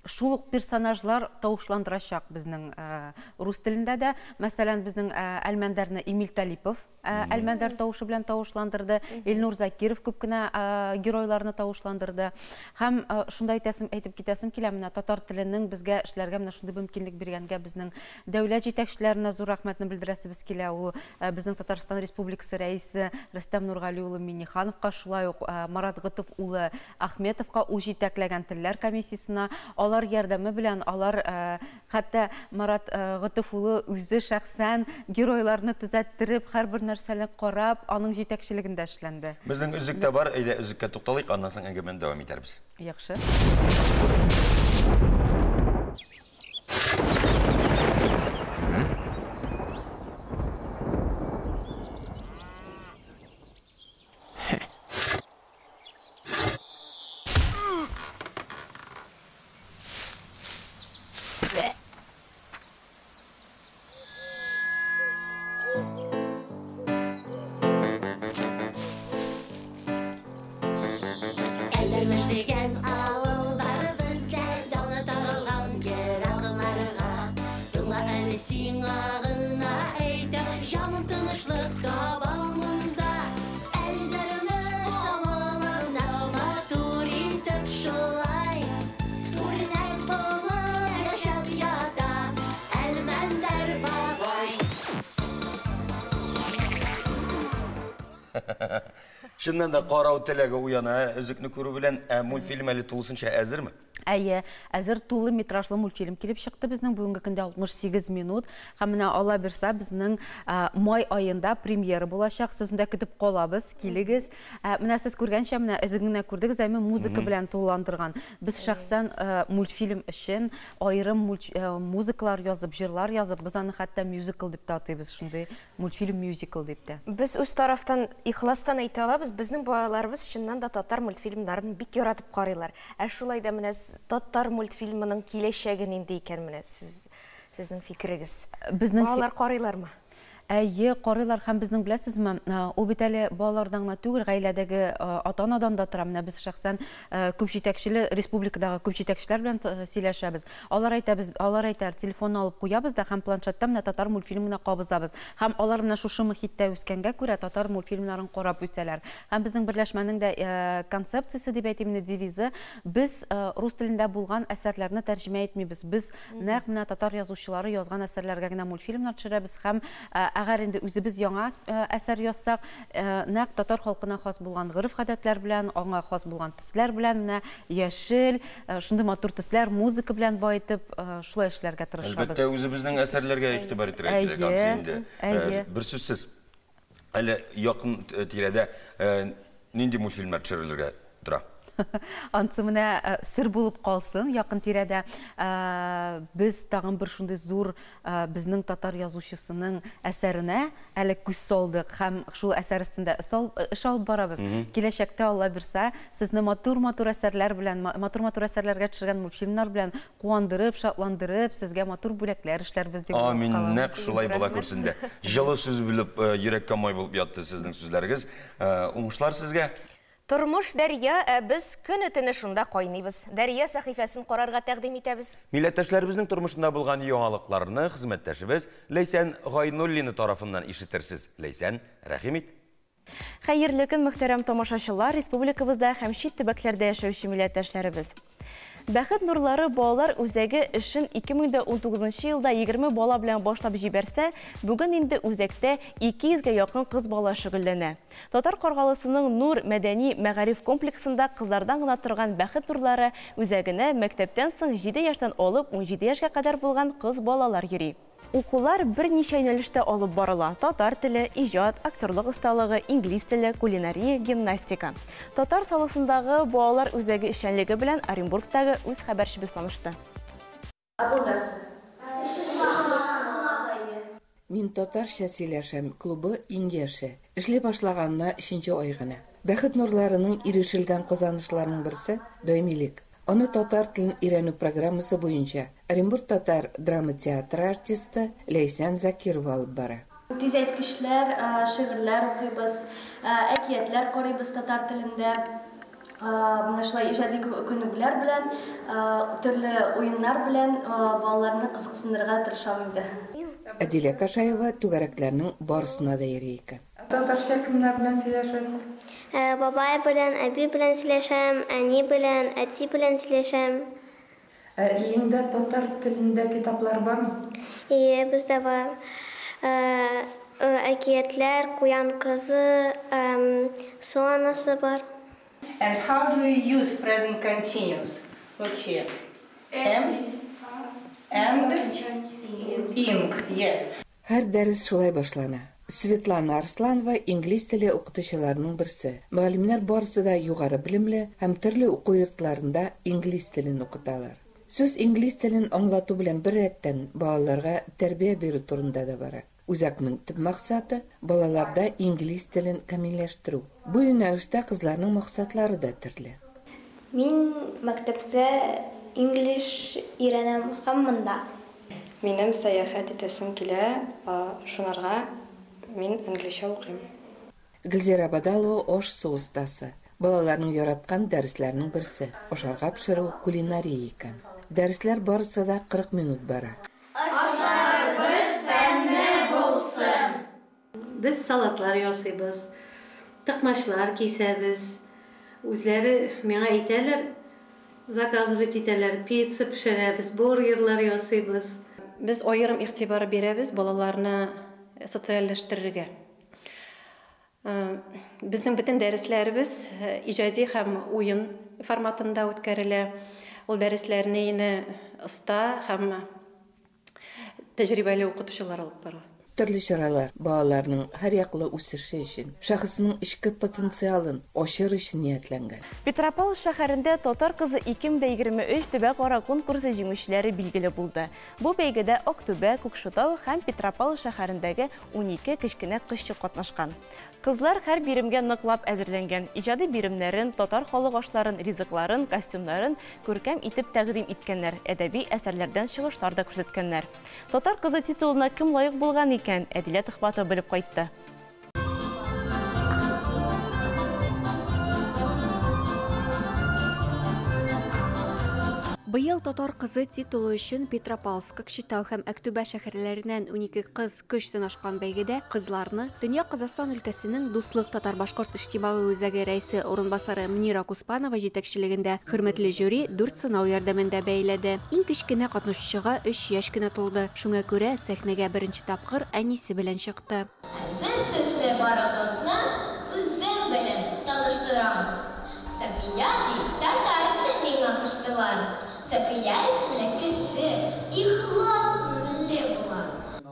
[SPEAKER 23] шул ук персонажлар тавышландырачак безнең рус телендә дә. Мәсәлән, безнең Әлмәндәрне Эмиль Талипов Әлмәндәр тавышы белән тавышландырды. Илнур Закиров күп кенә геройларны тавышландырды. Һәм шунда әйтәсем, әйтеп китәсем килә, менә татар теленең безгә эшләргә менә шундый мөмкинлек биргәнгә безнең дәүләт җитәкчеләренә зур рәхмәтне белдерәсебез килә. Ул безнең Татарстан Республикасы Рәисе Рөстәм Нургали улы Миңнехановка, шулай ук Марат Готыф улы Ахметовка, ул җитәкләгән телләр комиссиясенә, алар ярдәме белән, алар хәтта Марат Готыф улы үзе шәхсән геройларны төзәттереп, һәрбер нәрсәне карап, аның җитәкчелегендә эшләнде.
[SPEAKER 1] Безнең өзек тә бар, әйдә өзеккә тукталыйк, аннан соң әңгәмәне дәвам итәрбез.
[SPEAKER 23] Яхшы.
[SPEAKER 7] Әлдермеш дигән авыл бар бездә, даны таралган еракларга. Тыңла әле сиңа гына әйтәм, җаным тынычлык таба монда. Әлдермеш авылында матур итеп шулай үрнәк булып яшәп ята Әлмәндәр бабай.
[SPEAKER 1] Чыннан да карау теләге уяна, ә, өзекне күрү белән, ә мультфильм әле тулысынча әзерме?
[SPEAKER 23] Әйе, әзер тулы метражлы мультфильм килеп чыкты безнең бүгенге көндә 68 минут. Һәм менә Алла бирса, безнең май аенда премьера булачак. Сезне дә көтеп калабыз, килегез. Менә сез күргәнчә, менә өзеген генә күрдегез, әмма музыка белән тулыландырган. Без шәхсән мультфильм өчен аерым музыкалар язып, җырлар язып, без аны хәтта мюзикл дип тә атыйбыз, шундый мультфильм мюзикл дип тә.
[SPEAKER 2] Без үз тарафтан ихластан әйтә алабыз, безнең балаларыбыз чыннан да татар мультфильмнарын бик яратып карыйлар. Ә шулай да менә татар мультфильмының киләчәге нинди икән менә сез, сезнең фикерегез?
[SPEAKER 23] Безнең
[SPEAKER 2] Балалар карыйлармы?
[SPEAKER 23] Әйе, карыйлар һәм безнең беләсезме, ул бит әле балалардан гына түгел, гаиләдәге ата-анадан да тора. Менә без шәхсән күп җитәкчеле, республикадагы күп җитәкчеләр белән сөйләшәбез. Алар әйтә, без, алар әйтә, телефонны алып куябыз да һәм планшетта менә татар мультфильмын гына кабызабыз. Һәм алар менә шушы мохиттә үскәнгә күрә татар мультфильмнарын карап үсәләр. Һәм безнең берләшмәнең дә концепциясе дип әйтим инде, девизы, без рус телендә булган әсәрләрне тәрҗемә итмибез. Без нәкъ менә татар язучылары язган әсәрләргә генә мультфильмнар төшерәбез һәм әгәр инде үзебез яңа әсәр язсак, нәкъ татар халкына хас булган гореф-гадәтләр белән, аңа хас булган төсләр белән, менә яшел, шундый матур төсләр, музыка белән баетып, шулай эшләргә тырышабыз.
[SPEAKER 1] Әлбәттә, үзебезнең әсәрләргә игътибар итәргә кирәк, ансы инде. Бер сүзсез. Әле якын тирәдә Нинди мультфильмнар төшерелергә тора?
[SPEAKER 23] Ансы менә сер булып калсын. Якын тирәдә без тагын бер шундый зур безнең татар язучысының әсәренә әле күз салдык һәм шул әсәр өстендә эш алып барабыз. Киләчәктә, Алла бирсә, сезне матур-матур әсәрләр белән, матур-матур әсәрләргә төшергән мультфильмнар белән куандырып, шатландырып, сезгә матур бүләкләр эшләрбез дип уйлап
[SPEAKER 1] Амин,
[SPEAKER 23] калам.
[SPEAKER 1] Нәкъ шулай була күрсен дә. Җылы сүз булып, йөрәккә май булып ятты сезнең сүзләрегез. Уңышлар сезгә.
[SPEAKER 2] Тормыш дәрья, ә без көне-төне шунда кайныйбыз. Дәрья сәхифәсен карарга тәкъдим итәбез.
[SPEAKER 1] Милләттәшләребезнең тормышында булган яңалыкларны хезмәттәшебез Ләйсән Гайнуллина тарафыннан ишетерсез. Ләйсән, рәхим ит.
[SPEAKER 8] Хәерле көн, мөхтәрәм тамашачылар, республикабызда һәм чит төбәкләрдә яшәүче милләттәшләребез. Бәхет нурлары балалар үзәге эшен 2019 елда 20 бала белән башлап җибәрсә, бүген инде үзәктә 200 гә якын кыз бала шөгыльләнә. Татар Каргалысының Нур мәдәни мәгариф комплексында кызлардан гына торган Бәхет нурлары үзәгенә мәктәптән соң 7 яшьтән алып 17 яшькә кадәр булган кыз балалар йөри. Укулар берничә юнәлештә алып барыла: татар теле, иҗат, актерлык осталыгы, инглиз теле, кулинария, гимнастика. Татар саласындагы балалар үзәге эшчәнлеге белән Оренбургтагы үз хәбәрчебез танышты.
[SPEAKER 9] Мин татарча сөйләшәм клубы иң яше. Эшли башлаганына 3нче ай гына. Бәхет нурларының ирешелгән казанышларының берсе даимилек. Аны татар телен өйрәнү программасы буенча Оренбург татар драма театры артисты Ләйсән Закирова алып бара.
[SPEAKER 10] Тизәйткечләр, шигырьләр укыйбыз, әкиятләр карыйбыз татар телендә. Менә шулай иҗади күнегүләр белән, төрле уеннар белән балаларны кызыксындырырга тырышам инде.
[SPEAKER 9] Әдилә Кашаева түгәрәкләрнең барысына да йөри икән.
[SPEAKER 24] Татарча кемнәр белән сөйләшәсең?
[SPEAKER 25] Бабай белән, әби белән сөйләшәм, әни белән, әти белән сөйләшәм.
[SPEAKER 24] Ә өеңдә татар телендә китаплар бармы?
[SPEAKER 25] Ие, бездә бар. Әкиятләр, Куян кызы, Су анасы бар.
[SPEAKER 19] And how do you use present continuous? Look here. M and ing, yes.
[SPEAKER 9] Һәр дәрес шулай башлана. Светлана Арсланова инглиз теле укытучыларының берсе. Мөгаллимнәр барысы да югары белемле һәм төрле уку йортларында инглиз телен укыталар. Сүз инглиз телен аңлату белән бер рәттән балаларга тәрбия бирү турында да бара. Үзәкнең төп максаты балаларда инглиз телен камилләштерү. Бу юнәлештә кызларның максатлары да төрле.
[SPEAKER 25] Мин мәктәптә инглиз өйрәнәм һәм монда.
[SPEAKER 26] Минем сәяхәт итәсем килә, шунарга мин англича укыйм.
[SPEAKER 9] Гөлзира Бадалова аш-су остасы. Балаларның яраткан дәресләренең берсе ашарга пешерү, кулинария икән. Дәресләр барысы да 40 минут бара.
[SPEAKER 27] Ашларыбыз тәмле булсын.
[SPEAKER 28] Без салатлар ясыйбыз, тыкмачлар кисәбез. Үзләре миңа әйтәләр, заказывать итәләр, пицца пешерәбез, бургерлар ясыйбыз.
[SPEAKER 26] Без аерым игътибар бирәбез балаларны социальләштерергә. Безнең бөтен дәресләребез иҗади һәм уен форматында үткәрелә. Ул дәресләрне инде оста һәм тәҗрибәле укытучылар алып бара.
[SPEAKER 9] Төрле чаралар балаларның һәрьяклы үсеше өчен, шәхеснең эчке потенциалын ачыр өчен ниятләнгән.
[SPEAKER 8] Петропавл шәһәрендә Татар кызы 2023 төбәкара конкурсы җиңүчеләре билгеле булды. Бу бәйгедә Актүбә, Кукшытау һәм Петропавл шәһәрендәге 12 кечкенә кызчык катнашкан. Кызлар һәр биремгә ныклап әзерләнгән. Иҗади биремнәрен, татар халык ашларын, ризыкларын, костюмнарын күркәм итеп тәкъдим иткәннәр, әдәби әсәрләрдән чыгышлар да күрсәткәннәр. Татар кызы титулына кем лаек булган икән, Әдилә Төхбатова белеп кайтты.
[SPEAKER 29] Быел татар кызы титулы өчен Петропавловск, Кокшетау һәм Актүбә шәһәрләреннән 12 кыз көч сынашкан бәйгедә кызларны Дөнья Казахстан өлкәсенең Дуслык татар-башкорт иҗтимагый үзәге рәисе урынбасары Мунира Куспанова җитәкчелегендә хөрмәтле жюри 4 сынау ярдәмендә бәяләде. Иң кечкенә катнашучыга 3 яшь кенә тулды. Шуңа күрә сәхнәгә беренче тапкыр әнисе белән чыкты.
[SPEAKER 27] Хәзер сезне барыгызны үзем белән таныштырам. София дип татар исеме миңа куштылар. София исемле кеше ихлас күңелле була.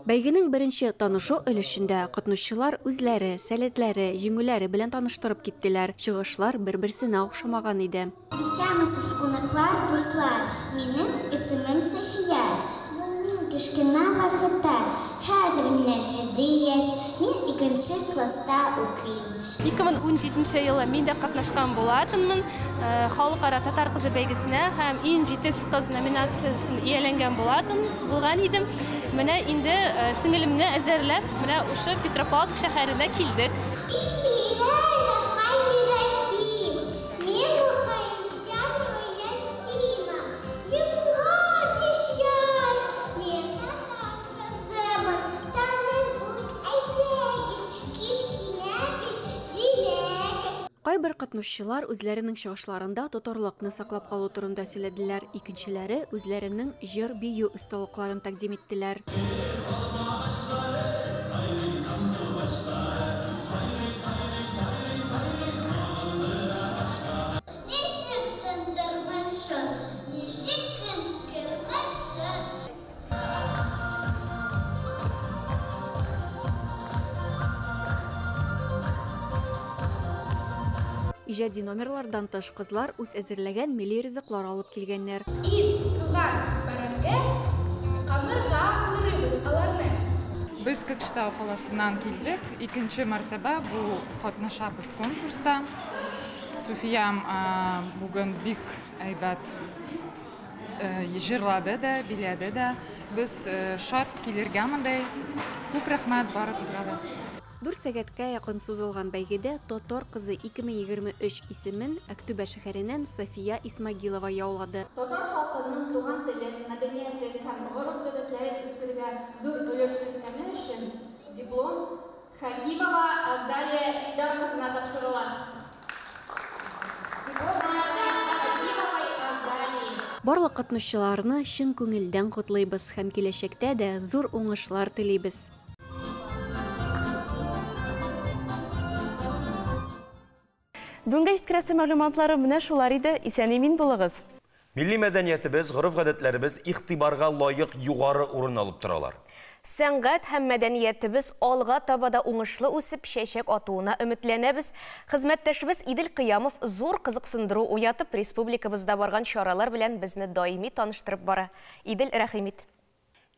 [SPEAKER 29] Бәйгенең беренче танышу өлешендә катнашучылар үзләре, сәләтләре, җиңүләре белән таныштырып киттеләр. Чыгышлар бер-берсенә охшамаган иде.
[SPEAKER 27] Исәнмесез, кунаклар, дуслар! Минем исемем София. Мин кечкенә вакытта, хәзер миңа 7 яшь, мин икенче класста укыйм.
[SPEAKER 3] 2017 елы мин дә катнашкан булатынмын Халыкара татар кызы бәйгесенә һәм иң җитез кыз номинациясен ияләнгән булатын булган идем. Менә инде сеңелемне әзерләп, менә ушы Петропавловск шәһәренә килдек.
[SPEAKER 27] Бисмилләһир-рахманир-рахим. Мин Рухаизянова Ясина. Миңа 5 яшь. Мин татар кызымын. Таныш булып әйдәгез, кечкенә без диләгез.
[SPEAKER 29] Кайбер катнашучылар үзләренең чыгышларында татарлыкны саклап калу турында сөйләделәр, икенчеләре үзләренең җыр-бию осталыкларын тәкъдим иттеләр.
[SPEAKER 27] Ничек сындырмышын, ничек көн кырмышын.
[SPEAKER 29] Иҗади номерлардан тыш кызлар үз әзерләгән милли ризыклар алып килгәннәр.
[SPEAKER 5] Ит, суган, бәрәңге, камырга турыйбыз аларны.
[SPEAKER 11] Без Көкшетау каласыннан килдек. Икенче мәртәбә бу катнашабыз конкурста. Суфиям бүген бик әйбәт җырлады да, биләде дә. Без шат килергә монда. Күп рәхмәт барыбызга да.
[SPEAKER 29] 4 сәгатькә якын сузылган бәйгедә Татар кызы 2023 исемен Әктүбә шәһәреннән София Исмагилова яулады.
[SPEAKER 12] Татар халкының туган телен, мәдәниятен һәм гореф-гадәтләрен үстерүгә зур өлеш керткәне өчен диплом Хакимова Азалия Илдар кызына тапшырыла. Диплом Хакимовой Азалии.
[SPEAKER 29] Барлык катнашучыларны чын күңелдән котлыйбыз һәм киләчәктә дә зур уңышлар телибез.
[SPEAKER 8] Бүгенге җиткерәсе мәгълүматлары менә шулар иде. Исән-имин булыгыз.
[SPEAKER 1] Милли мәдәниятебез, гореф-гадәтләребез игътибарга лаек югары урын алып торалар.
[SPEAKER 2] Сәнгать һәм мәдәниятебез алга таба да уңышлы үсеп чәчәк атуына өметләнәбез. Хезмәттәшебез Идел Кыямов зур кызыксындыру уятып, республикабызда барган чаралар белән безне даими таныштырып бара. Идел, рәхим ит.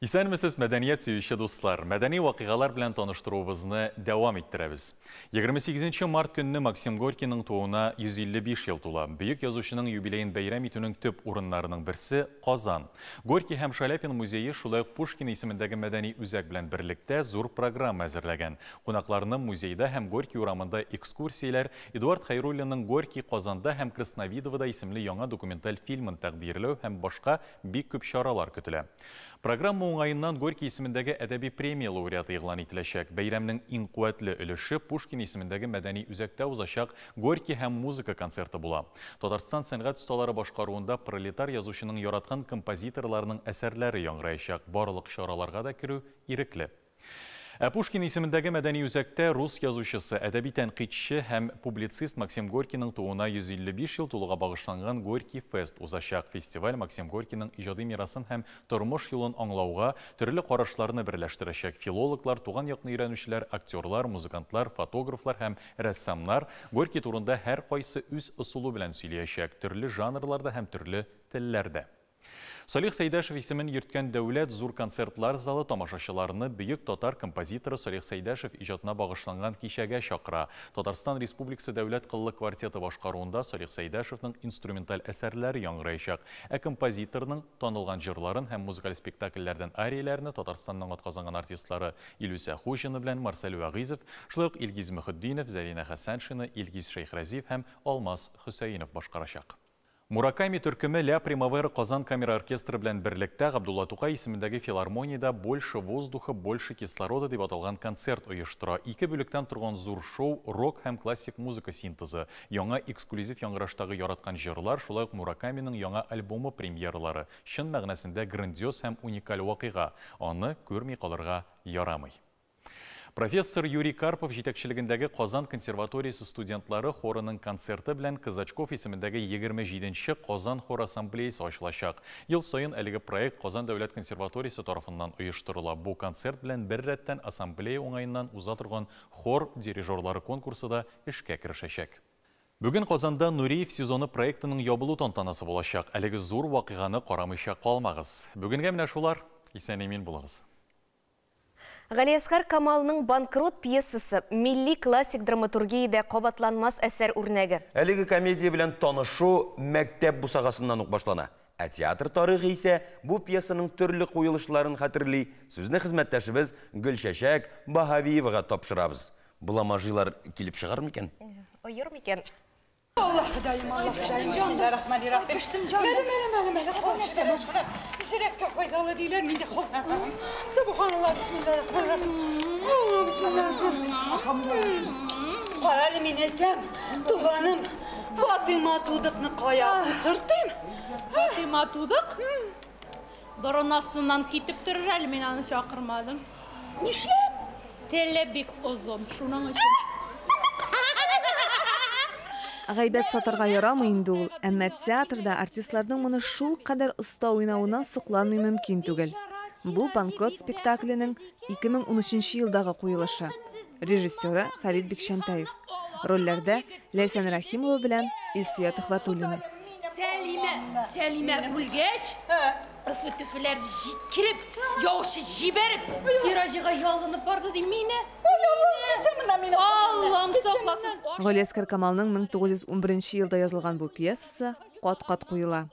[SPEAKER 13] Исәнмесез, мәдәният сөюче дуслар. Мәдәни вакыйгалар белән таныштыруыбызны дәвам иттерәбез. 28 март көнне Максим Горькийның тууына 155 ел тула. Бөек язучының юбилеен бәйрәм итүнең төп урыннарының берсе Казан. Горький һәм Шаляпин музее шулай ук Пушкин исемендәге мәдәни үзәк белән берлектә зур программа әзерләгән. Кунакларны музейда һәм Горький урамында экскурсияләр, Эдуард Хәйруллинның Горький Казанда һәм Красновидовода исемле яңа документаль фильмын тәкъдирләү һәм башка бик күп чаралар көтелә. Программа уңаеннан Горький исемендәге әдәби премия лауреаты игълан ителәчәк. Бәйрәмнең иң куәтле өлеше Пушкин исемендәге мәдәни үзәктә узачак Горький һәм музыка концерты була. Татарстан сәнгать осталары башкаруында пролетар язучының яраткан композиторларының әсәрләре яңгыраячак. Барлык чараларга да керү ирекле. Ә Пушкин исемендәге мәдәни үзәктә рус язучысы, әдәби тәнкыйтьче һәм публицист Максим Горькийның тууына 155 ел тулуга багышланган Горький фест узачак. Фестиваль Максим Горькийның иҗади мирасын һәм тормыш юлын аңлауга төрле карашларны берләштерәчәк. Филологлар, туган якны өйрәнүчеләр, актерлар, музыкантлар, фотографлар һәм рәссамнар Горький турында һәр кайсы үз ысулы белән сөйләячәк, төрле жанрларда һәм төрле телләрдә. Салих Сәйдәшев исемен йөрткән дәүләт зур концертлар залы тамашачыларны бөек татар композиторы Салих Сәйдәшев иҗатына багышланган кичәгә чакыра. Татарстан Республикасы дәүләт кыллы квартеты башкаруында Салих Сәйдәшевның инструменталь әсәрләре яңгыраячак. Ә композиторның танылган җырларын һәм музыкаль спектакльләрдән арияләрне Татарстанның атказанган артистлары Илүсә Хуҗина белән Марсель Вәгыйзов, шулай ук Илгиз Мөхетдинов, Зәринә Хәсәншина, Илгиз Шәйхразиев һәм Алмаз Хөсәенов башкарачак. Мураками төркеме Ля Примавера Казан камера оркестры белән берлектә Габдулла Тукай исемендәге филармониядә «Больше воздуха, больше кислорода» дип аталган концерт оештыра. Ике бүлектән торган зур шоу, рок һәм классик музыка синтезы, яңа эксклюзив яңгыраштагы яраткан җырлар, шулай ук Муракаминың яңа альбомы премьералары. Чын мәгънәсендә грандиоз һәм уникаль вакыйга. Аны күрми калырга ярамый. Профессор Юрий Карпов җитәкчелегендәге Казан консерваториясе студентлары хорының концерты белән Казачков исемендәге 27нче Казан хор ассамблеясы ачылачак. Ел саен әлеге проект Казан дәүләт консерваториясе тарафыннан оештырыла. Бу концерт белән бер рәттән ассамблея уңаеннан уза торган хор дирижерлары конкурсы да эшкә керешәчәк. Бүген Казанда Нуриев сезоны проектының ябылу тантанасы булачак. Әлеге зур вакыйганы карамыйча калмагыз. Бүгенгә менә шулар. Исән-имин булыгыз.
[SPEAKER 2] Галиәсгар Камалның «Банкрот» пьесасы милли классик драматургиядә кабатланмас әсәр үрнәге.
[SPEAKER 1] Әлеге комедия белән танышу мәктәп бусагасыннан ук башлана. Ә театр тарихы исә бу пьесаның төрле куелышларын хәтерли. Сүзне хезмәттәшебез Гөлчәчәк Баһавиевага тапшырабыз. Буламажилар килеп чыгар микән?
[SPEAKER 2] Оер микән?
[SPEAKER 4] Алла Ходаем, Алла Ходаем, бисмилла рахмани рахим. Мәле, мәле, мәле, мәле, нәрсә бу? Йөрәккә файдалы диләр, мин дә кабам. Субханалла, бисмилла рахмани рахим. Алла, бисмилла рахмани рахим. Карале, мин әйтәм, туганым, Фатыйма тудыкны кая утыртыйм?
[SPEAKER 14] Фатыйма тудык? Борын астыннан китеп торыр әле, мин аны чакырмадым.
[SPEAKER 4] Нишләп?
[SPEAKER 14] Теле бик озын, шуның өчен.
[SPEAKER 15] Гайбәт сатарга ярамый инде ул, әмма театрда артистларның моны шулкадәр оста уйнавына сокланмый мөмкин түгел. Бу Банкрот спектакленең 2013 елдагы куелышы. Режиссеры Фәрит Бикчәнтәев. Рольләрдә Ләйсән Рәхимова белән Илсөя Төхвәтуллина.
[SPEAKER 14] Сәлимә, Сәлимә үлгәч, өфе-төфеләр җиткереп, яучы җибәреп, Сираҗига ялынып барды ди мине. Аллам сакласын.
[SPEAKER 15] Галиәсгар Камалның 1911 елда язылган бу пьесасы кат-кат куела.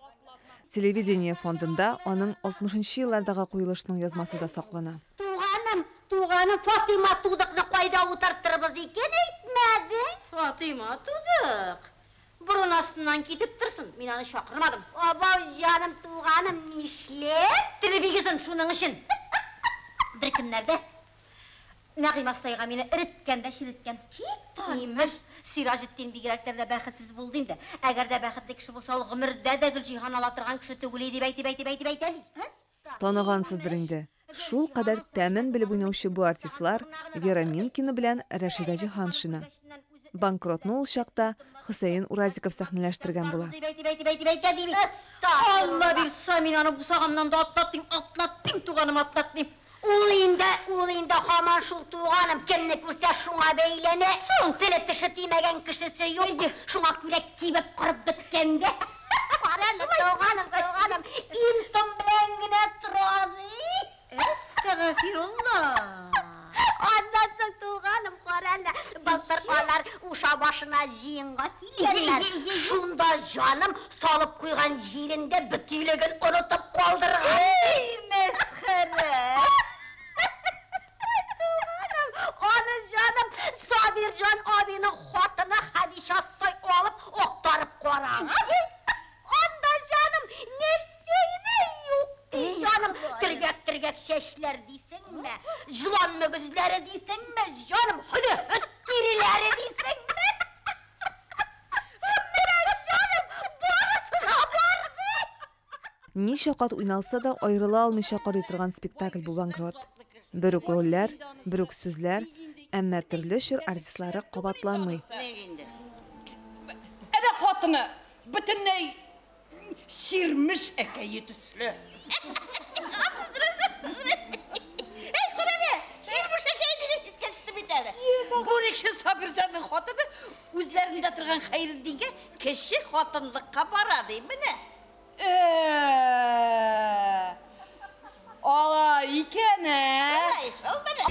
[SPEAKER 15] Телевидение фондында аның 60 нчы еллардагы куелышының язмасы да саклана.
[SPEAKER 7] Туганым, туганым, Фатыйма тудыкны кайда утыртырбыз икән, әйтмәдең? Фатыйма тудык. Борын астыннан китеп торсын, мин аны чакырмадым. Абау, җаным, туганым, нишләп теле бик озын шуның өчен? Бер көннәрдә Нәгыйм абзыйга мине эреткән дә череткән. Кит, имеш, Сираҗетдин бигрәкләр дә бәхетсез булды инде. Әгәр дә бәхетле кеше булса, ул гомердә дә Гөлҗиһан ала торган кеше түгел иде, дип әйтеп, әйтеп, әйтеп әйтә ди.
[SPEAKER 15] Таныгансыздыр инде. Шулкадәр тәмен белеп уйнаучы бу артистлар Вера Минкина белән Рәшидә Җиһаншина. Банкротны ул чакта Хөсәен Уразиков сәхнәләштергән була.
[SPEAKER 7] Алла бирса, мин аны бусагамнан да атлатмыйм, атлатмыйм, туганым, атлатмыйм. Ул инде, ул инде һаман шул туганым, кемне күрсә шуңа бәйләнә. Соң теле-теше тимәгән кешесе юк, шуңа күрә кибеп корып беткән дә. Карале, туганым, туганым, им-том белән генә тора ди. Әстәгъфирулла! Аннан соң, туганым, карале, былтыр алар Уша башына җыенга килгәннәр. Шунда җаным салып куйган җирендә бөтилеген онытып калдырган. Эй, мәсхәрә! Туганым, аны җаным Сабирҗан абыйның хатыны Хәдичәстай алып актарып караган. Анда, җаным, нәрсә генә юк ди, җаным. Төргәк-төргәк чәчләр дисеңме, җылан мөгезләре дисеңме, җаным, һөде-һөд тиреләре дисеңме. Менә, җаным, барысы да бар ди.
[SPEAKER 15] Ничә кат уйналса да, аерыла алмыйча карый торган спектакль бу Банкрот. Бер үк рольләр, бер үк сүзләр, әмма төрле чор артистлары кабатланмый.
[SPEAKER 4] Әнә хатыны бөтенләй чирмеш әкәе төсле. Әй, кара әле, чирмеш әкәе дигән искә төште бит әле. Бүлекче Сабирҗанның хатыны үзләрендә торган Хәйретдингә кече хатынлыкка бара ди, менә. Ә-ә-ә! Алай икән, ә? Алай шул менә.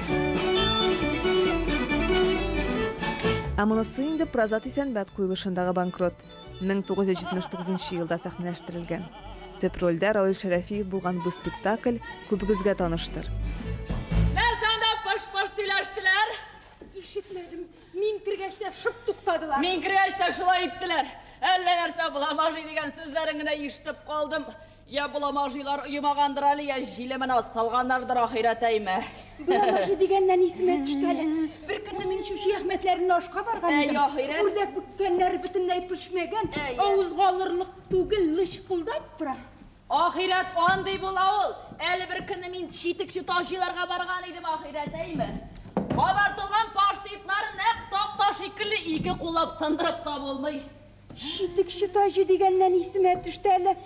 [SPEAKER 15] Ә монысы инде Празат Исәнбәт куелышындагы Банкрот. 1979 елда сәхнәләштерелгән. Төп рольдә Равил Шәрәфиев булган бу спектакль күбегезгә таныштыр.
[SPEAKER 14] Нәрсә анда пыш-пыш сөйләштеләр?
[SPEAKER 16] Ишетмәдем. Мин кергәч тә шып туктадылар.
[SPEAKER 14] Мин кергәч тә шулай иттеләр. Әллә нәрсә буламажи дигән сүзләрен генә ишетеп калдым. Я буламажилар оемагандыр әле, я җилеменә салганнардыр ахирәтәйме.
[SPEAKER 16] Буламажи дигәннән исемә төште әле. Бер көнне мин Чүчи Әхмәтләренә ашка барган идем.
[SPEAKER 14] Әй, ахирәт.
[SPEAKER 16] Үрдәк бөккәннәре бөтенләй пешмәгән, авызга алырлык түгел, лычкылдап тора.
[SPEAKER 14] Ахирәт андый була ул. Әле бер көнне мин читекче Таҗиларга барган идем, ахирәт, әйме? Кабартылган паштетлары нәкъ такта шикелле ике куллап сындырып та булмый.
[SPEAKER 16] Читекче Таҗи дигәннән исемә төште әле.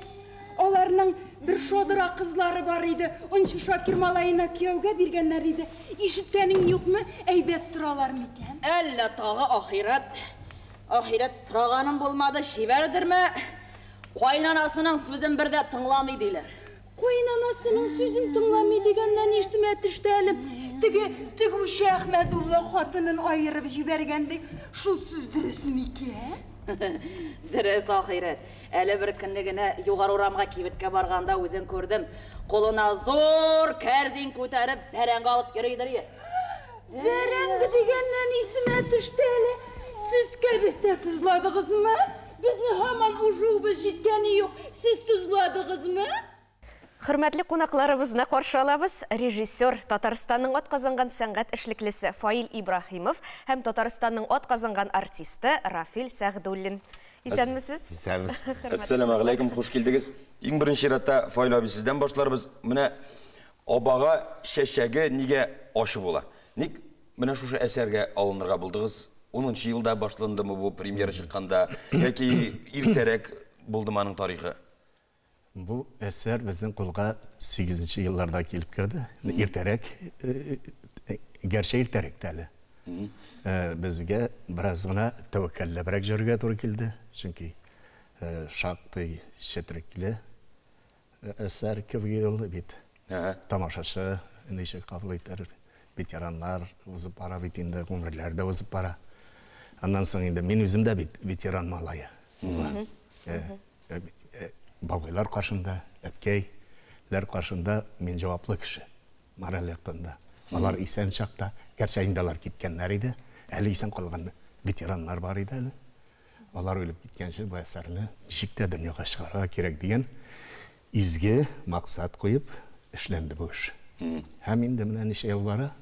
[SPEAKER 16] Аларның бер шодыра кызлары бар иде. Ончы Шакир малаена кияүгә биргәннәр иде. Ишеткәнең юкмы? Әйбәт торалар микән?
[SPEAKER 14] Әллә тагы ахирәт. Ахирәт сораганым булмады, чибәрдерме? Кайнанасының сүзен бер дә тыңламый диләр.
[SPEAKER 16] Кайнанасының сүзен тыңламый дигәннән исемә төште әле. Теге тегүче Әхмәдулла хатынын аерып җибәргән ди. Шул сүз дөрес микән?
[SPEAKER 14] Дөрес, ахирәт. Әле бер көнне генә югары урамга кибеткә барганда үзен күрдем. Кулына зур кәрзин күтәреп, бәрәңге алып йөридер.
[SPEAKER 16] Бәрәңге дигәннән исемә төште әле. Сез кәбестә тозладыгызмы? Безне һаман ужуыбыз җиткәне юк. Сез тозладыгызмы?
[SPEAKER 2] Хөрмәтле кунакларыбызны каршы алабыз. Режиссер, Татарстанның атказанган сәнгать эшлеклесе Фаил Ибраһимов һәм Татарстанның атказанган артисты Рафил Сәгъдуллин. Исәнмесез?
[SPEAKER 1] Исәнмесез. Әссәламу алейкум, хуш килдегез. Иң беренче чиратта Фаил абый сездән башларбыз. Менә абага чәчәге нигә ачы була? Ник менә шушы әсәргә алынырга булдыгыз? 10 елда башландымы бу премьера чыкканда яки иртәрәк булдымы аның тарихы?
[SPEAKER 6] Бу әсәр безнең кулга 8 елларда килеп керде. Иртәрәк, гәрчә иртәрәк тә әле. Безгә бераз гына тәвәккәлләбрәк йөрергә туры килде, чөнки шактый четерекле әсәр кебек ул бит. Тамашачы ничек кабул итәр, ветераннар узып бара бит инде, гомерләр дә узып бара. Аннан соң инде мин үзем дә бит ветеран малае. Бабайлар каршында, әткәйләр каршында мин җаваплы кеше, мораль яктан да. Алар исән чакта, гәрчә инде алар киткәннәр иде, әле исән калган ветераннар бар иде әле. Алар үлеп киткәнче бу әсәрне ничек тә дөньяга чыгарырга кирәк дигән изге максат куеп эшләнде бу эш. Һәм инде менә ничә ел бара,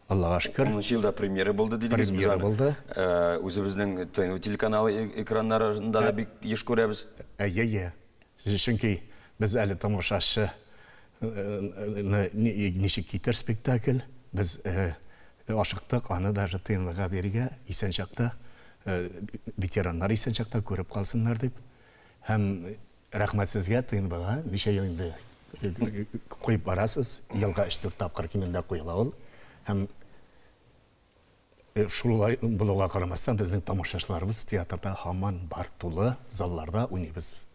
[SPEAKER 6] Аллага шөкер.
[SPEAKER 1] 10 елда премьера булды дидегез.
[SPEAKER 6] Премьера булды.
[SPEAKER 1] Үзебезнең ТНВ телеканалы экраннарында да бик еш күрәбез.
[SPEAKER 6] Әйе, чөнки без әле тамашачы ничек китер спектакль, без ашыктык аны даже ТНВга бирергә, исән чакта, ветераннар исән чакта күреп калсыннар дип. Һәм рәхмәт сезгә, ТНВга, ничә ел инде куеп барасыз, елга 3-4 тапкыр кимендә куела ул. Һәм шулай булуга карамастан безнең тамашачыларыбыз театрда һаман бар, тулы залларда уйныйбыз.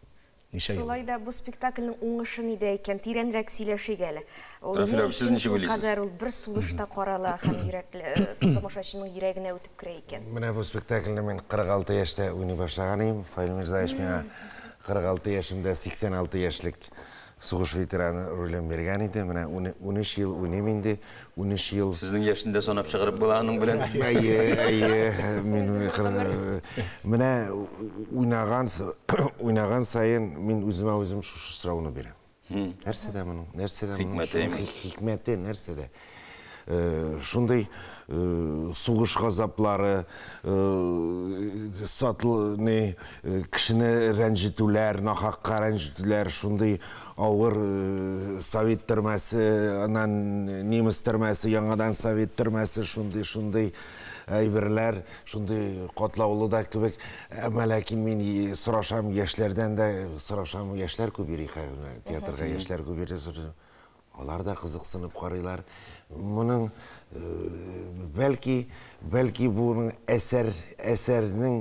[SPEAKER 2] Шулай да бу спектакльнең уңышы нидә икән, тирәнрәк сөйләшик әле.
[SPEAKER 1] Рафил абый, сез ничек уйлыйсыз?
[SPEAKER 2] Кадәр ул бер сулышта карала һәм йөрәкле тамашачының йөрәгенә үтеп керә икән.
[SPEAKER 10] Менә бу спектакльне мин 46 яшьтә уйный башлаган идем. Фаил Мирзаевич миңа 46 яшемдә 86 яшьлек сугыш ветераны ролен биргән иде. Менә 13 ел уйныйм инде. 13 ел.
[SPEAKER 1] Сезнең яшен дә санап чыгарып була аның белән.
[SPEAKER 10] Әйе, әйе. Мин менә уйнаган саен мин үземә үзем шушы сорауны бирәм. Нәрсәдә моның? Нәрсәдә моның? Хикмәте нәрсәдә? Шундый сугыш газаплары, сатлы, кешене рәнҗетүләр, нахакка рәнҗетүләр, шундый авыр совет төрмәсе, аннан немец төрмәсе, яңадан совет төрмәсе, шундый әйберләр, шундый катлаулы да кебек. Әмма ләкин мин сорашам яшьләрдән дә, сорашам, яшьләр күп йөри хәзер, театрга яшьләр күп йөри. Алар да кызыксынып карыйлар. Моның бәлки, бәлки буның әсәрнең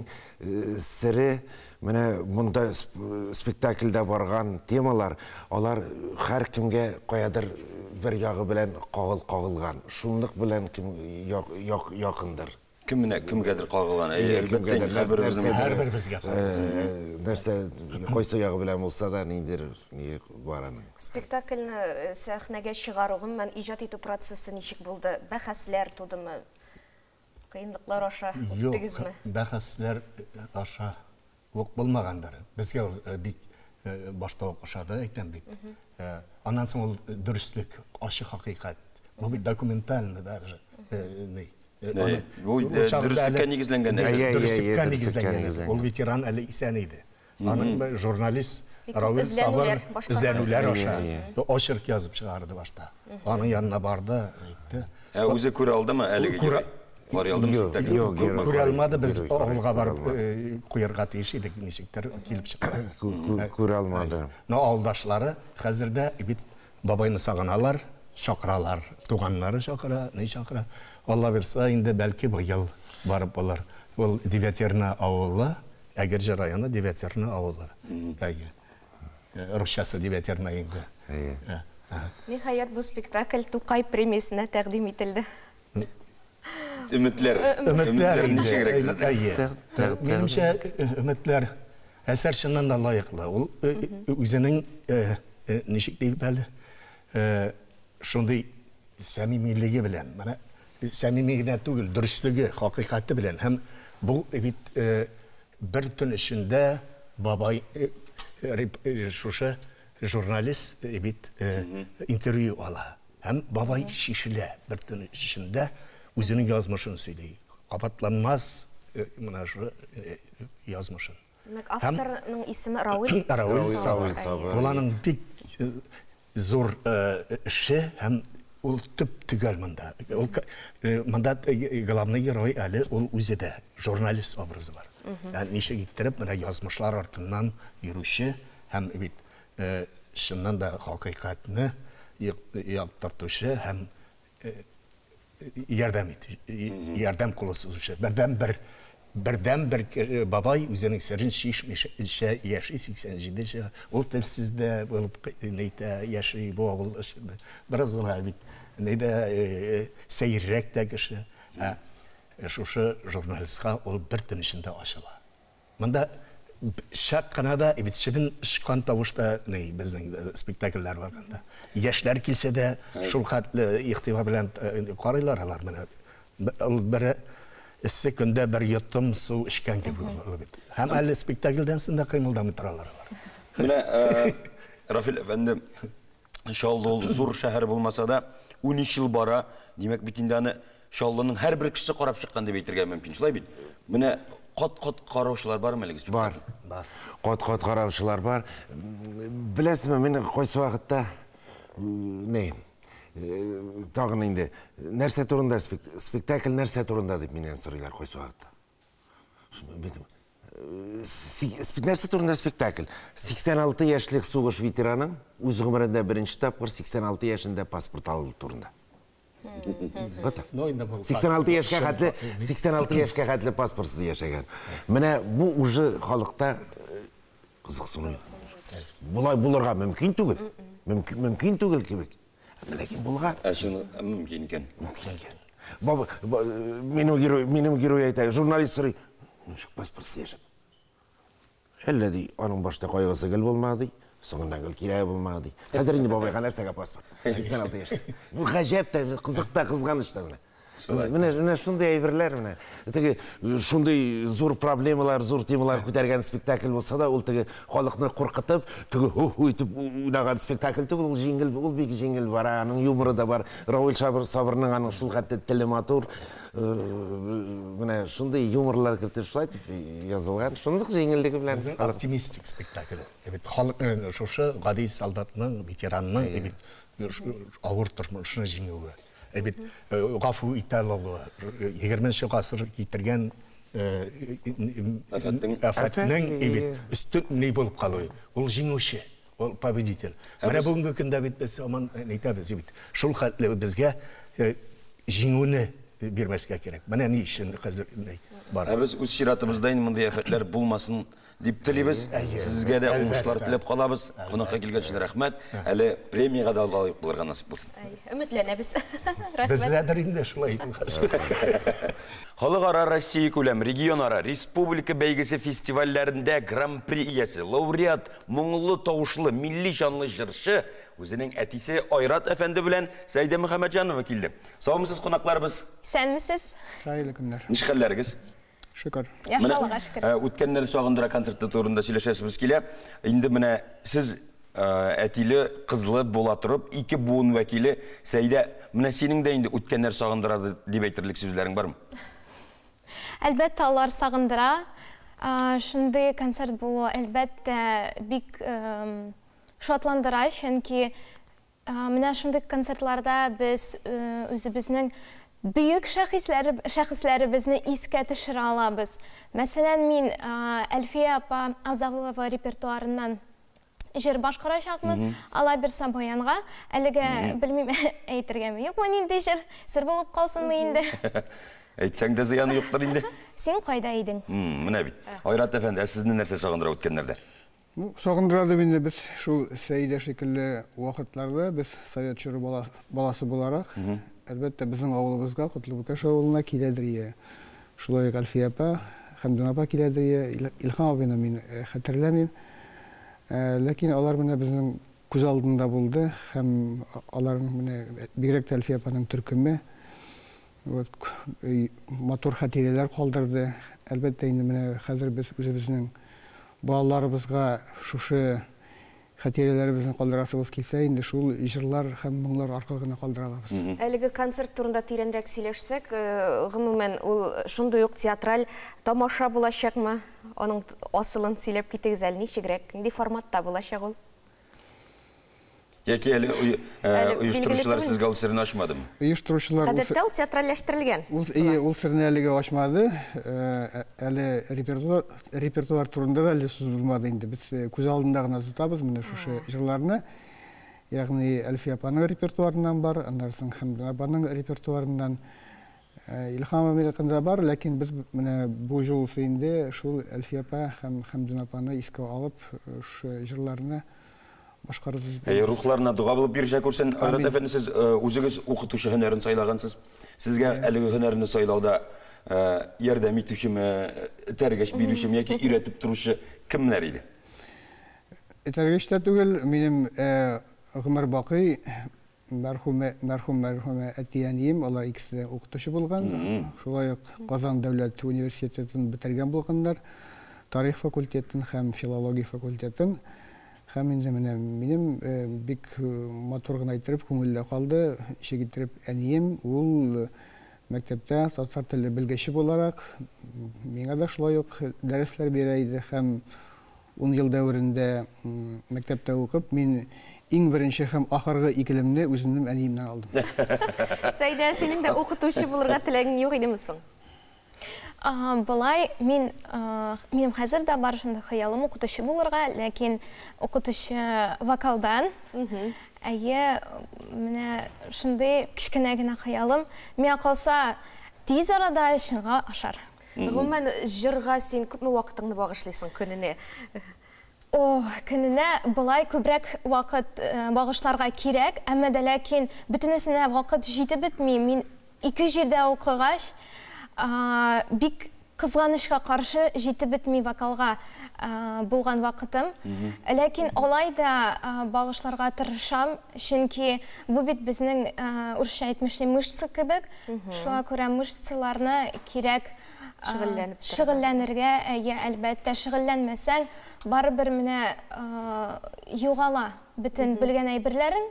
[SPEAKER 10] сере менә монда спектакльдә барган темалар, алар һәркемгә каядыр бер ягы белән кагылган. Шунлык белән кем якындыр.
[SPEAKER 1] Кем менә кемгәдер кагылган? Әйе, әлбәттә, һәрберебезнең
[SPEAKER 6] һәрберебезгә
[SPEAKER 10] кагылган. Нәрсә, кайсы ягы белән булса да, ниндидер ни бар аның.
[SPEAKER 2] Спектакльне сәхнәгә чыгару, гомумән иҗат итү процессы ничек булды? Бәхәсләр тудымы? Кыенлыклар аша үттегезме?
[SPEAKER 6] Юк, бәхәсләр аша ук булмагандыр. Безгә ул бик башта ук ошады, әйтәм бит. Аннан соң ул дөреслек, ачык хакыйкать. Бу бит документальный даже.
[SPEAKER 1] Бу дөреслеккә нигезләнгән.
[SPEAKER 6] Дөреслеккә нигезләнгән. Ул ветеран әле исән иде. Аның журналист Равил Сабыр эзләнүләр аша очерк язып чыгарды башта. Аның янына барды, әйтте.
[SPEAKER 1] Ә үзе күрә алдымы әлеге герой? Карый алдымы спектакльне?
[SPEAKER 6] Юк, күрә алмады, без авылга барып куярга тиеш идек, ничектер килеп чыкты.
[SPEAKER 10] Күрә алмады.
[SPEAKER 6] Но авылдашлары хәзер дә бит бабайны сагыналар, чакыралар. Туганнары чакыра, ни чакыра. Алла бирса, инде бәлки быел барып булыр. Ул Девятерна авылы, Әгерҗе районы Девятерна авылы. Әйе. Русчасы Девятерна инде.
[SPEAKER 10] Әйе.
[SPEAKER 2] Ниһаять, бу спектакль Тукай премиясенә тәкъдим ителде.
[SPEAKER 1] Өметләр.
[SPEAKER 6] Өметләр инде.
[SPEAKER 1] Ничегрәк сезнең?
[SPEAKER 6] Әйе. Минемчә, өметләр әсәр чыннан да лаеклы. Ул үзенең ничек дип әле шундый сәмимилеге белән, менә сәмими генә түгел, дөреслеге, хакыйкате белән һәм бу бит бер төн эчендә бабай шушы журналист бит интервью ала. Һәм бабай чишелә бер төн эчендә үзенең язмышын сөйли. Кабатланмас менә шушы язмышын.
[SPEAKER 2] Димәк, авторның исеме Рауил
[SPEAKER 6] Рауил Сабыр. Ул аның бик зур эше һәм ул төп төгәл монда. Ул монда главный герой әле ул үзе дә журналист образы бар. Ничек иттереп менә язмышлар артыннан йөрүче һәм бит чыннан да хакыйкатьне яктыртучы һәм ярдәм итү, ярдәм кулы сузучы. Бердән-бер бердән-бер бабай үзенең серен чишмичә яши 87 нче. Ул телсез дә булып нәйтә яши бу авыл эчендә. Бераз гына бит нәйдә сәеррәк тә кеше. Ә шушы журналистка ул бер төн эчендә ачыла. Монда чак кына да бит чебен очкан тавыш та ни безнең спектакльләр барганда. Яшьләр килсә дә шул хәтле игътибар белән карыйлар алар менә. Ул бер эссе көндә бер йотым су эчкән кебек ул бит. Һәм әле спектакльдән соң да кыймылдамый торалар алар.
[SPEAKER 1] Менә Рафил әфәнде, Чаллы ул зур шәһәр булмаса да, 13 ел бара. Димәк бит инде аны Чаллының һәрбер кешесе карап чыккан дип әйтергә мөмкин. Шулай бит? Менә кат-кат караучылар бармы әлеге спектакль?
[SPEAKER 6] Бар. Бар.
[SPEAKER 10] Кат-кат караучылар бар. Беләсезме, мин кайсы вакытта не тагын инде нәрсә турында спектакль нәрсә турында дип миннән сорыйлар кайсы вакытта. Нәрсә турында спектакль? 86 яшьлек сугыш ветераның үз гомерендә беренче тапкыр 86 яшендә паспорт алу турында. Вот так. 86 яшькә хәтле, 86 яшькә хәтле паспортсыз яшәгән. Менә бу уже халыкта кызыксыну. Болай булырга мөмкин түгел. Мөмкин түгел кебек. Ләкин булган.
[SPEAKER 1] Ә шуны мөмкин икән.
[SPEAKER 10] Мөмкин икән. Баба, минем герой, минем герой әйтә, журналист сорый, ничек паспортсыз яшәп? Әллә ди, аның башта кайгысы гел булмады ди, соңыннан гел кирәге булмады ди. Хәзер инде бабайга нәрсәгә паспорт? 86 яшьтә. Бу гаҗәп тә, кызык та, кызганыч та менә. Менә, менә шундый әйберләр менә. Теге шундый зур проблемалар, зур темалар күтәргән спектакль булса да, ул теге халыкны куркытып, теге һу-һу итеп уйнаган спектакль түгел, ул җиңел, ул бик җиңел бара, аның юморы да бар. Рауил Сабыр, Сабырның аның шул хәтле теле матур. Менә шундый юморлар кертеп шулай итеп язылган. Шундый җиңеллеге белән.
[SPEAKER 6] Безнең оптимистик спектакль. Бит халык шушы гади солдатның, ветеранның бит авыр тормышны җиңүе. Бит гафу итә алуы, 20 гасыр китергән афәтнең бит өстен ни булып калуы. Ул җиңүче, ул победитель. Менә бүгенге көндә бит без аман әйтәбез бит. Шул хәтле безгә җиңүне бирмәскә кирәк. Менә ни өчен хәзер бар.
[SPEAKER 1] Ә без үз чиратыбызда инде мондый афәтләр булмасын дип телибез. Сезгә дә уңышлар теләп калабыз. Кунакка килгән өчен рәхмәт. Әле премиягә дә лаек булырга насыйп булсын.
[SPEAKER 2] Өметләнәбез. Рәхмәт.
[SPEAKER 6] Бездәдер инде шулай булгач.
[SPEAKER 1] Халыкара, Россия күләм, регионара, республика бәйгесе фестивальләрендә гран-при иясе, лауреат, моңлы тавышлы, милли җанлы җырчы үзенең әтисе Айрат әфәнде белән Сәйдә Мөхәммәтҗанова килде. Саумысыз, кунакларыбыз?
[SPEAKER 5] Исәнмесез?
[SPEAKER 17] Хәерле көннәр.
[SPEAKER 1] Ничек хәлләрегез?
[SPEAKER 17] Шөкер.
[SPEAKER 5] Яхшы, Аллага шөкер.
[SPEAKER 1] Үткәннәр сагындыра концерты турында сөйләшәсебез килә. Инде менә сез әтиле, кызлы була торып, ике буын вәкиле Сәйдә, менә синең дә инде үткәннәр сагындыра дип әйтерлек сүзләрең бармы?
[SPEAKER 5] Әлбәттә, алар сагындыра. Шундый концерт булу, әлбәттә, бик шатландыра, чөнки Менә шундый концертларда без үзебезнең бөек шәхесләребезне искә төшерә алабыз. Мәсәлән, мин Әлфия апа Авзалова репертуарыннан җыр башкарачакмын. Алла бирса, баянга. Әлегә белмим, әйтергәме, юкмы, нинди җыр, сер булып калсынмы инде.
[SPEAKER 1] Әйтсәң дә зыяны юктыр инде.
[SPEAKER 5] Син кайда идең?
[SPEAKER 1] Менә бит. Айрат әфәнде, ә сезне нәрсә сагындыра үткәннәрдә?
[SPEAKER 17] Ну, сагындыра дип инде без шул Сәидә шикелле вакытларда, без совет чоры баласы буларак, әлбәттә, безнең авылыбызга, Котлы Бөкәш авылына киләдер ие. Шулай ук Әлфия апа, Хәмдүн апа киләдер ие. Илһам абыйны мин хәтерләмим. Ләкин алар менә безнең күз алдында булды һәм аларның менә бигрәк тә Әлфия апаның төркеме вот матур хатирәләр калдырды. Әлбәттә инде менә хәзер без үзебезнең балаларыбызга шушы хатирәләребезне калдырасыбыз килсә, инде шул җырлар һәм моңлар аркылы гына калдыра алабыз.
[SPEAKER 2] Әлеге концерт турында тирәнрәк сөйләшсәк, гомумән, ул шундый ук театраль тамаша булачакмы? Аның асылын сөйләп китегез әле, ничегрәк, нинди форматта булачак ул?
[SPEAKER 1] Яки әле оештыручылар сезгә ул серне ачмадымы?
[SPEAKER 17] Оештыручылар
[SPEAKER 2] Гадәттә ул театральләштерелгән.
[SPEAKER 17] Ул, ул серне әлегә ачмады. Әле репертуар турында да әле сүз булмады инде. Без күз алдында гына тотабыз менә шушы җырларны. Ягъни Әлфия апаның репертуарыннан бар, аннан соң Хәмдүнә апаның репертуарыннан, Илһам абыйныкында бар, ләкин без менә бу юлысы инде шул Әлфия апа һәм Хәмдүнә апаны искә алып, шушы җырларны башкарырбыз.
[SPEAKER 1] Әйе, рухларына дога булып бирешә күрсен. Айрат әфәнде, сез үзегез укытучы һөнәрен сайлагансыз. Сезгә әлеге һөнәрне сайлауда ярдәм итүчеме, этәргеч бирүчеме яки өйрәтеп торучы кемнәр иде?
[SPEAKER 17] Этәргеч тә түгел, минем гомер бакый мәрхүмә, мәрхүм, мәрхүмә әти-әнием, алар икесе дә укытучы булган. Шулай ук Казан дәүләт университетын бетергән булганнар, тарих факультетын һәм филология факультетын. Һәм инде менә минем бик матур гына иттереп күңелдә калды, ничек иттереп әнием ул мәктәптә татар теле белгече буларак миңа да шулай ук дәресләр бирә иде һәм 10 ел дәверендә мәктәптә укып, мин иң беренче һәм ахыргы икелемне үземнең әниемнән алдым.
[SPEAKER 2] Сәйдә, синең дә укытучы булырга теләгең юк идеме соң?
[SPEAKER 5] Былай, мин, минем хәзер дә бар шундый хыялым укытучы булырга, ләкин укытучы вокалдан. Әйе, менә шундый кечкенә генә хыялым. Миңа калса, тиз арада чынга ашар.
[SPEAKER 2] Гомумән, җырга син күпме вакытыңны багышлыйсың көненә?
[SPEAKER 5] О, көненә былай күбрәк вакыт багышларга кирәк, әмма дә ләкин бөтенесенә вакыт җитеп бетми. Мин ике җирдә укыгач, бик кызганычка каршы җитеп бетми вокалга булган вакытым. Ләкин алай да багышларга тырышам, чөнки бу бит безнең, урысча әйтмешли, мышца кебек. Шуңа күрә мышцаларны кирәк шөгыльләнергә, әйе, әлбәттә, шөгыльләнмәсәң, барыбер менә югала бөтен белгән әйберләрең,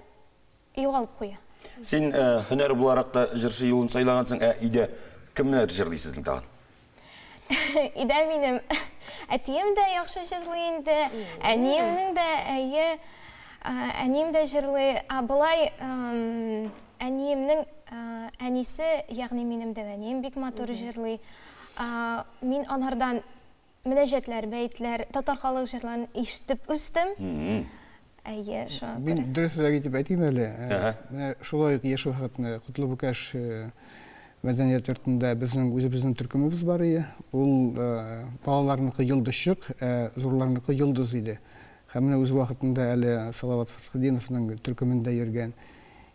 [SPEAKER 5] югалып куя.
[SPEAKER 1] Син һөнәр буларак та җырчы юлын сайлагансың, ә өйдә кемнәр җырлый сезнең тагын?
[SPEAKER 5] Өйдә минем әтием дә яхшы җырлый инде, әниемнең дә, әйе, әнием дә җырлый. Ә болай әниемнең әнисе, ягъни минем дәү әнием бик матур җырлый. Мин анардан мөнәҗәтләр, бәетләр, татар халык җырларын ишетеп үстем. Әйе, шуңа
[SPEAKER 17] Мин
[SPEAKER 5] күрә.
[SPEAKER 17] дөресрәк итеп әйтим әле. Менә шулай ук яшь вакытны Котлы Бөкәш мәдәният йортында безнең үзебезнең төркемебез бар иде. Ул балаларныкы йолдызчык, ә зурларныкы йолдыз иде. Һәм менә үз вакытында әле Салават Фәсхетдиновның төркемендә йөргән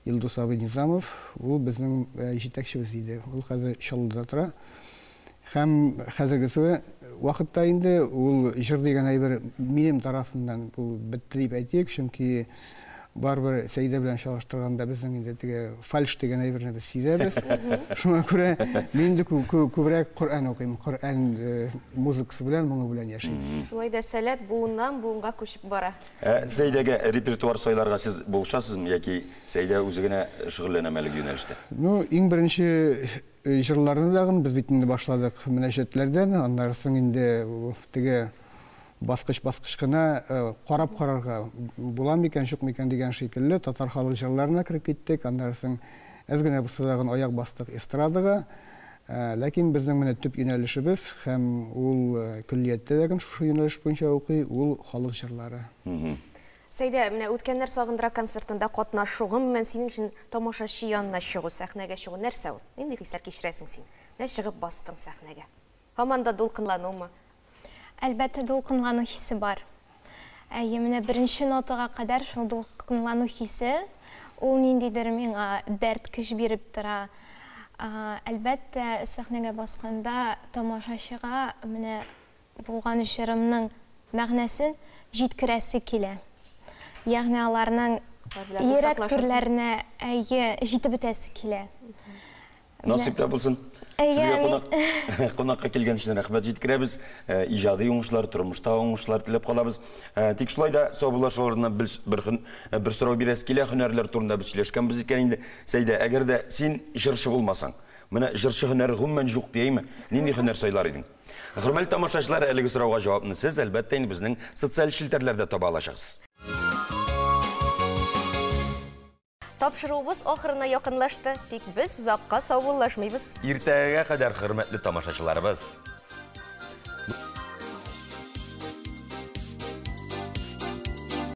[SPEAKER 17] Илдус абый Низамов, ул безнең җитәкчебез иде. Ул хәзер Чаллыда тора. Һәм хәзергесе вакытта инде ул җыр дигән әйбер минем тарафымнан ул бетте дип әйтик, чөнки барыбер Сәйдә белән чагыштырганда безнең инде теге фальш дигән әйберне без сизәбез. Шуңа күрә мин инде күбрәк Коръән укыйм. Коръән музыкасы белән, моңы белән яшибез.
[SPEAKER 2] Шулай да сәләт буыннан буынга күчеп бара.
[SPEAKER 1] Ә Сәйдәгә репертуар сайларга сез булышасызмы яки Сәйдә үзе генә шөгыльләнәме әлеге юнәлештә?
[SPEAKER 17] Ну, иң беренче җырларны дагын без бит инде башладык мөнәҗәтләрдән, аннары соң инде теге Баскыч-баскыч кына карап карарга була микән, юк микән дигән шикелле татар халык җырларына кереп киттек. Аннары соң әз генә булса да аяк бастык эстрадага. Ләкин безнең менә төп юнәлешебез һәм ул көллияттә дә шушы юнәлеш буенча укый, ул халык җырлары.
[SPEAKER 2] Сәйдә, менә Үткәннәр сагындыра концертында катнашу, гомумән синең өчен тамашачы янына чыгу, сәхнәгә чыгу нәрсә ул? Нинди хисләр кичерәсең син? Менә чыгып бастың сәхнәгә. Һаман да дулкынланумы?
[SPEAKER 5] Әлбәттә, дулкынлану хисе бар. Әйе, менә беренче нотага кадәр шул дулкынлану хисе, ул ниндидер миңа дәрт, көч биреп тора. Әлбәттә, сәхнәгә басканда тамашачыга менә булган җырымның мәгънәсен җиткерәсе килә. Ягъни аларның йөрәк түрләренә, әйе, җитеп бетәсе килә.
[SPEAKER 1] Насыйп та булсын. Сезгә кунак, кунакка килгән өчен рәхмәт җиткерәбез. Иҗади уңышлар, тормышта уңышлар теләп калабыз. Тик шулай да саубуллашу алдыннан бер, бер, бер сорау бирәсе килә. Һөнәрләр турында без сөйләшкәнбез икән инде. Сәйдә, әгәр дә син җырчы булмасаң, менә җырчы һөнәре гомумән юк дияйме? Нинди һөнәр сайлар идең? Хөрмәтле тамашачылар, әлеге сорауга җавапны сез, әлбәттә, инде безнең социаль челтәрләрдә таба алачаксыз.
[SPEAKER 2] Тапшыруыбыз ахырына якынлашты, тик без озакка саубуллашмыйбыз.
[SPEAKER 1] Иртәгәгә кадәр, хөрмәтле тамашачыларыбыз.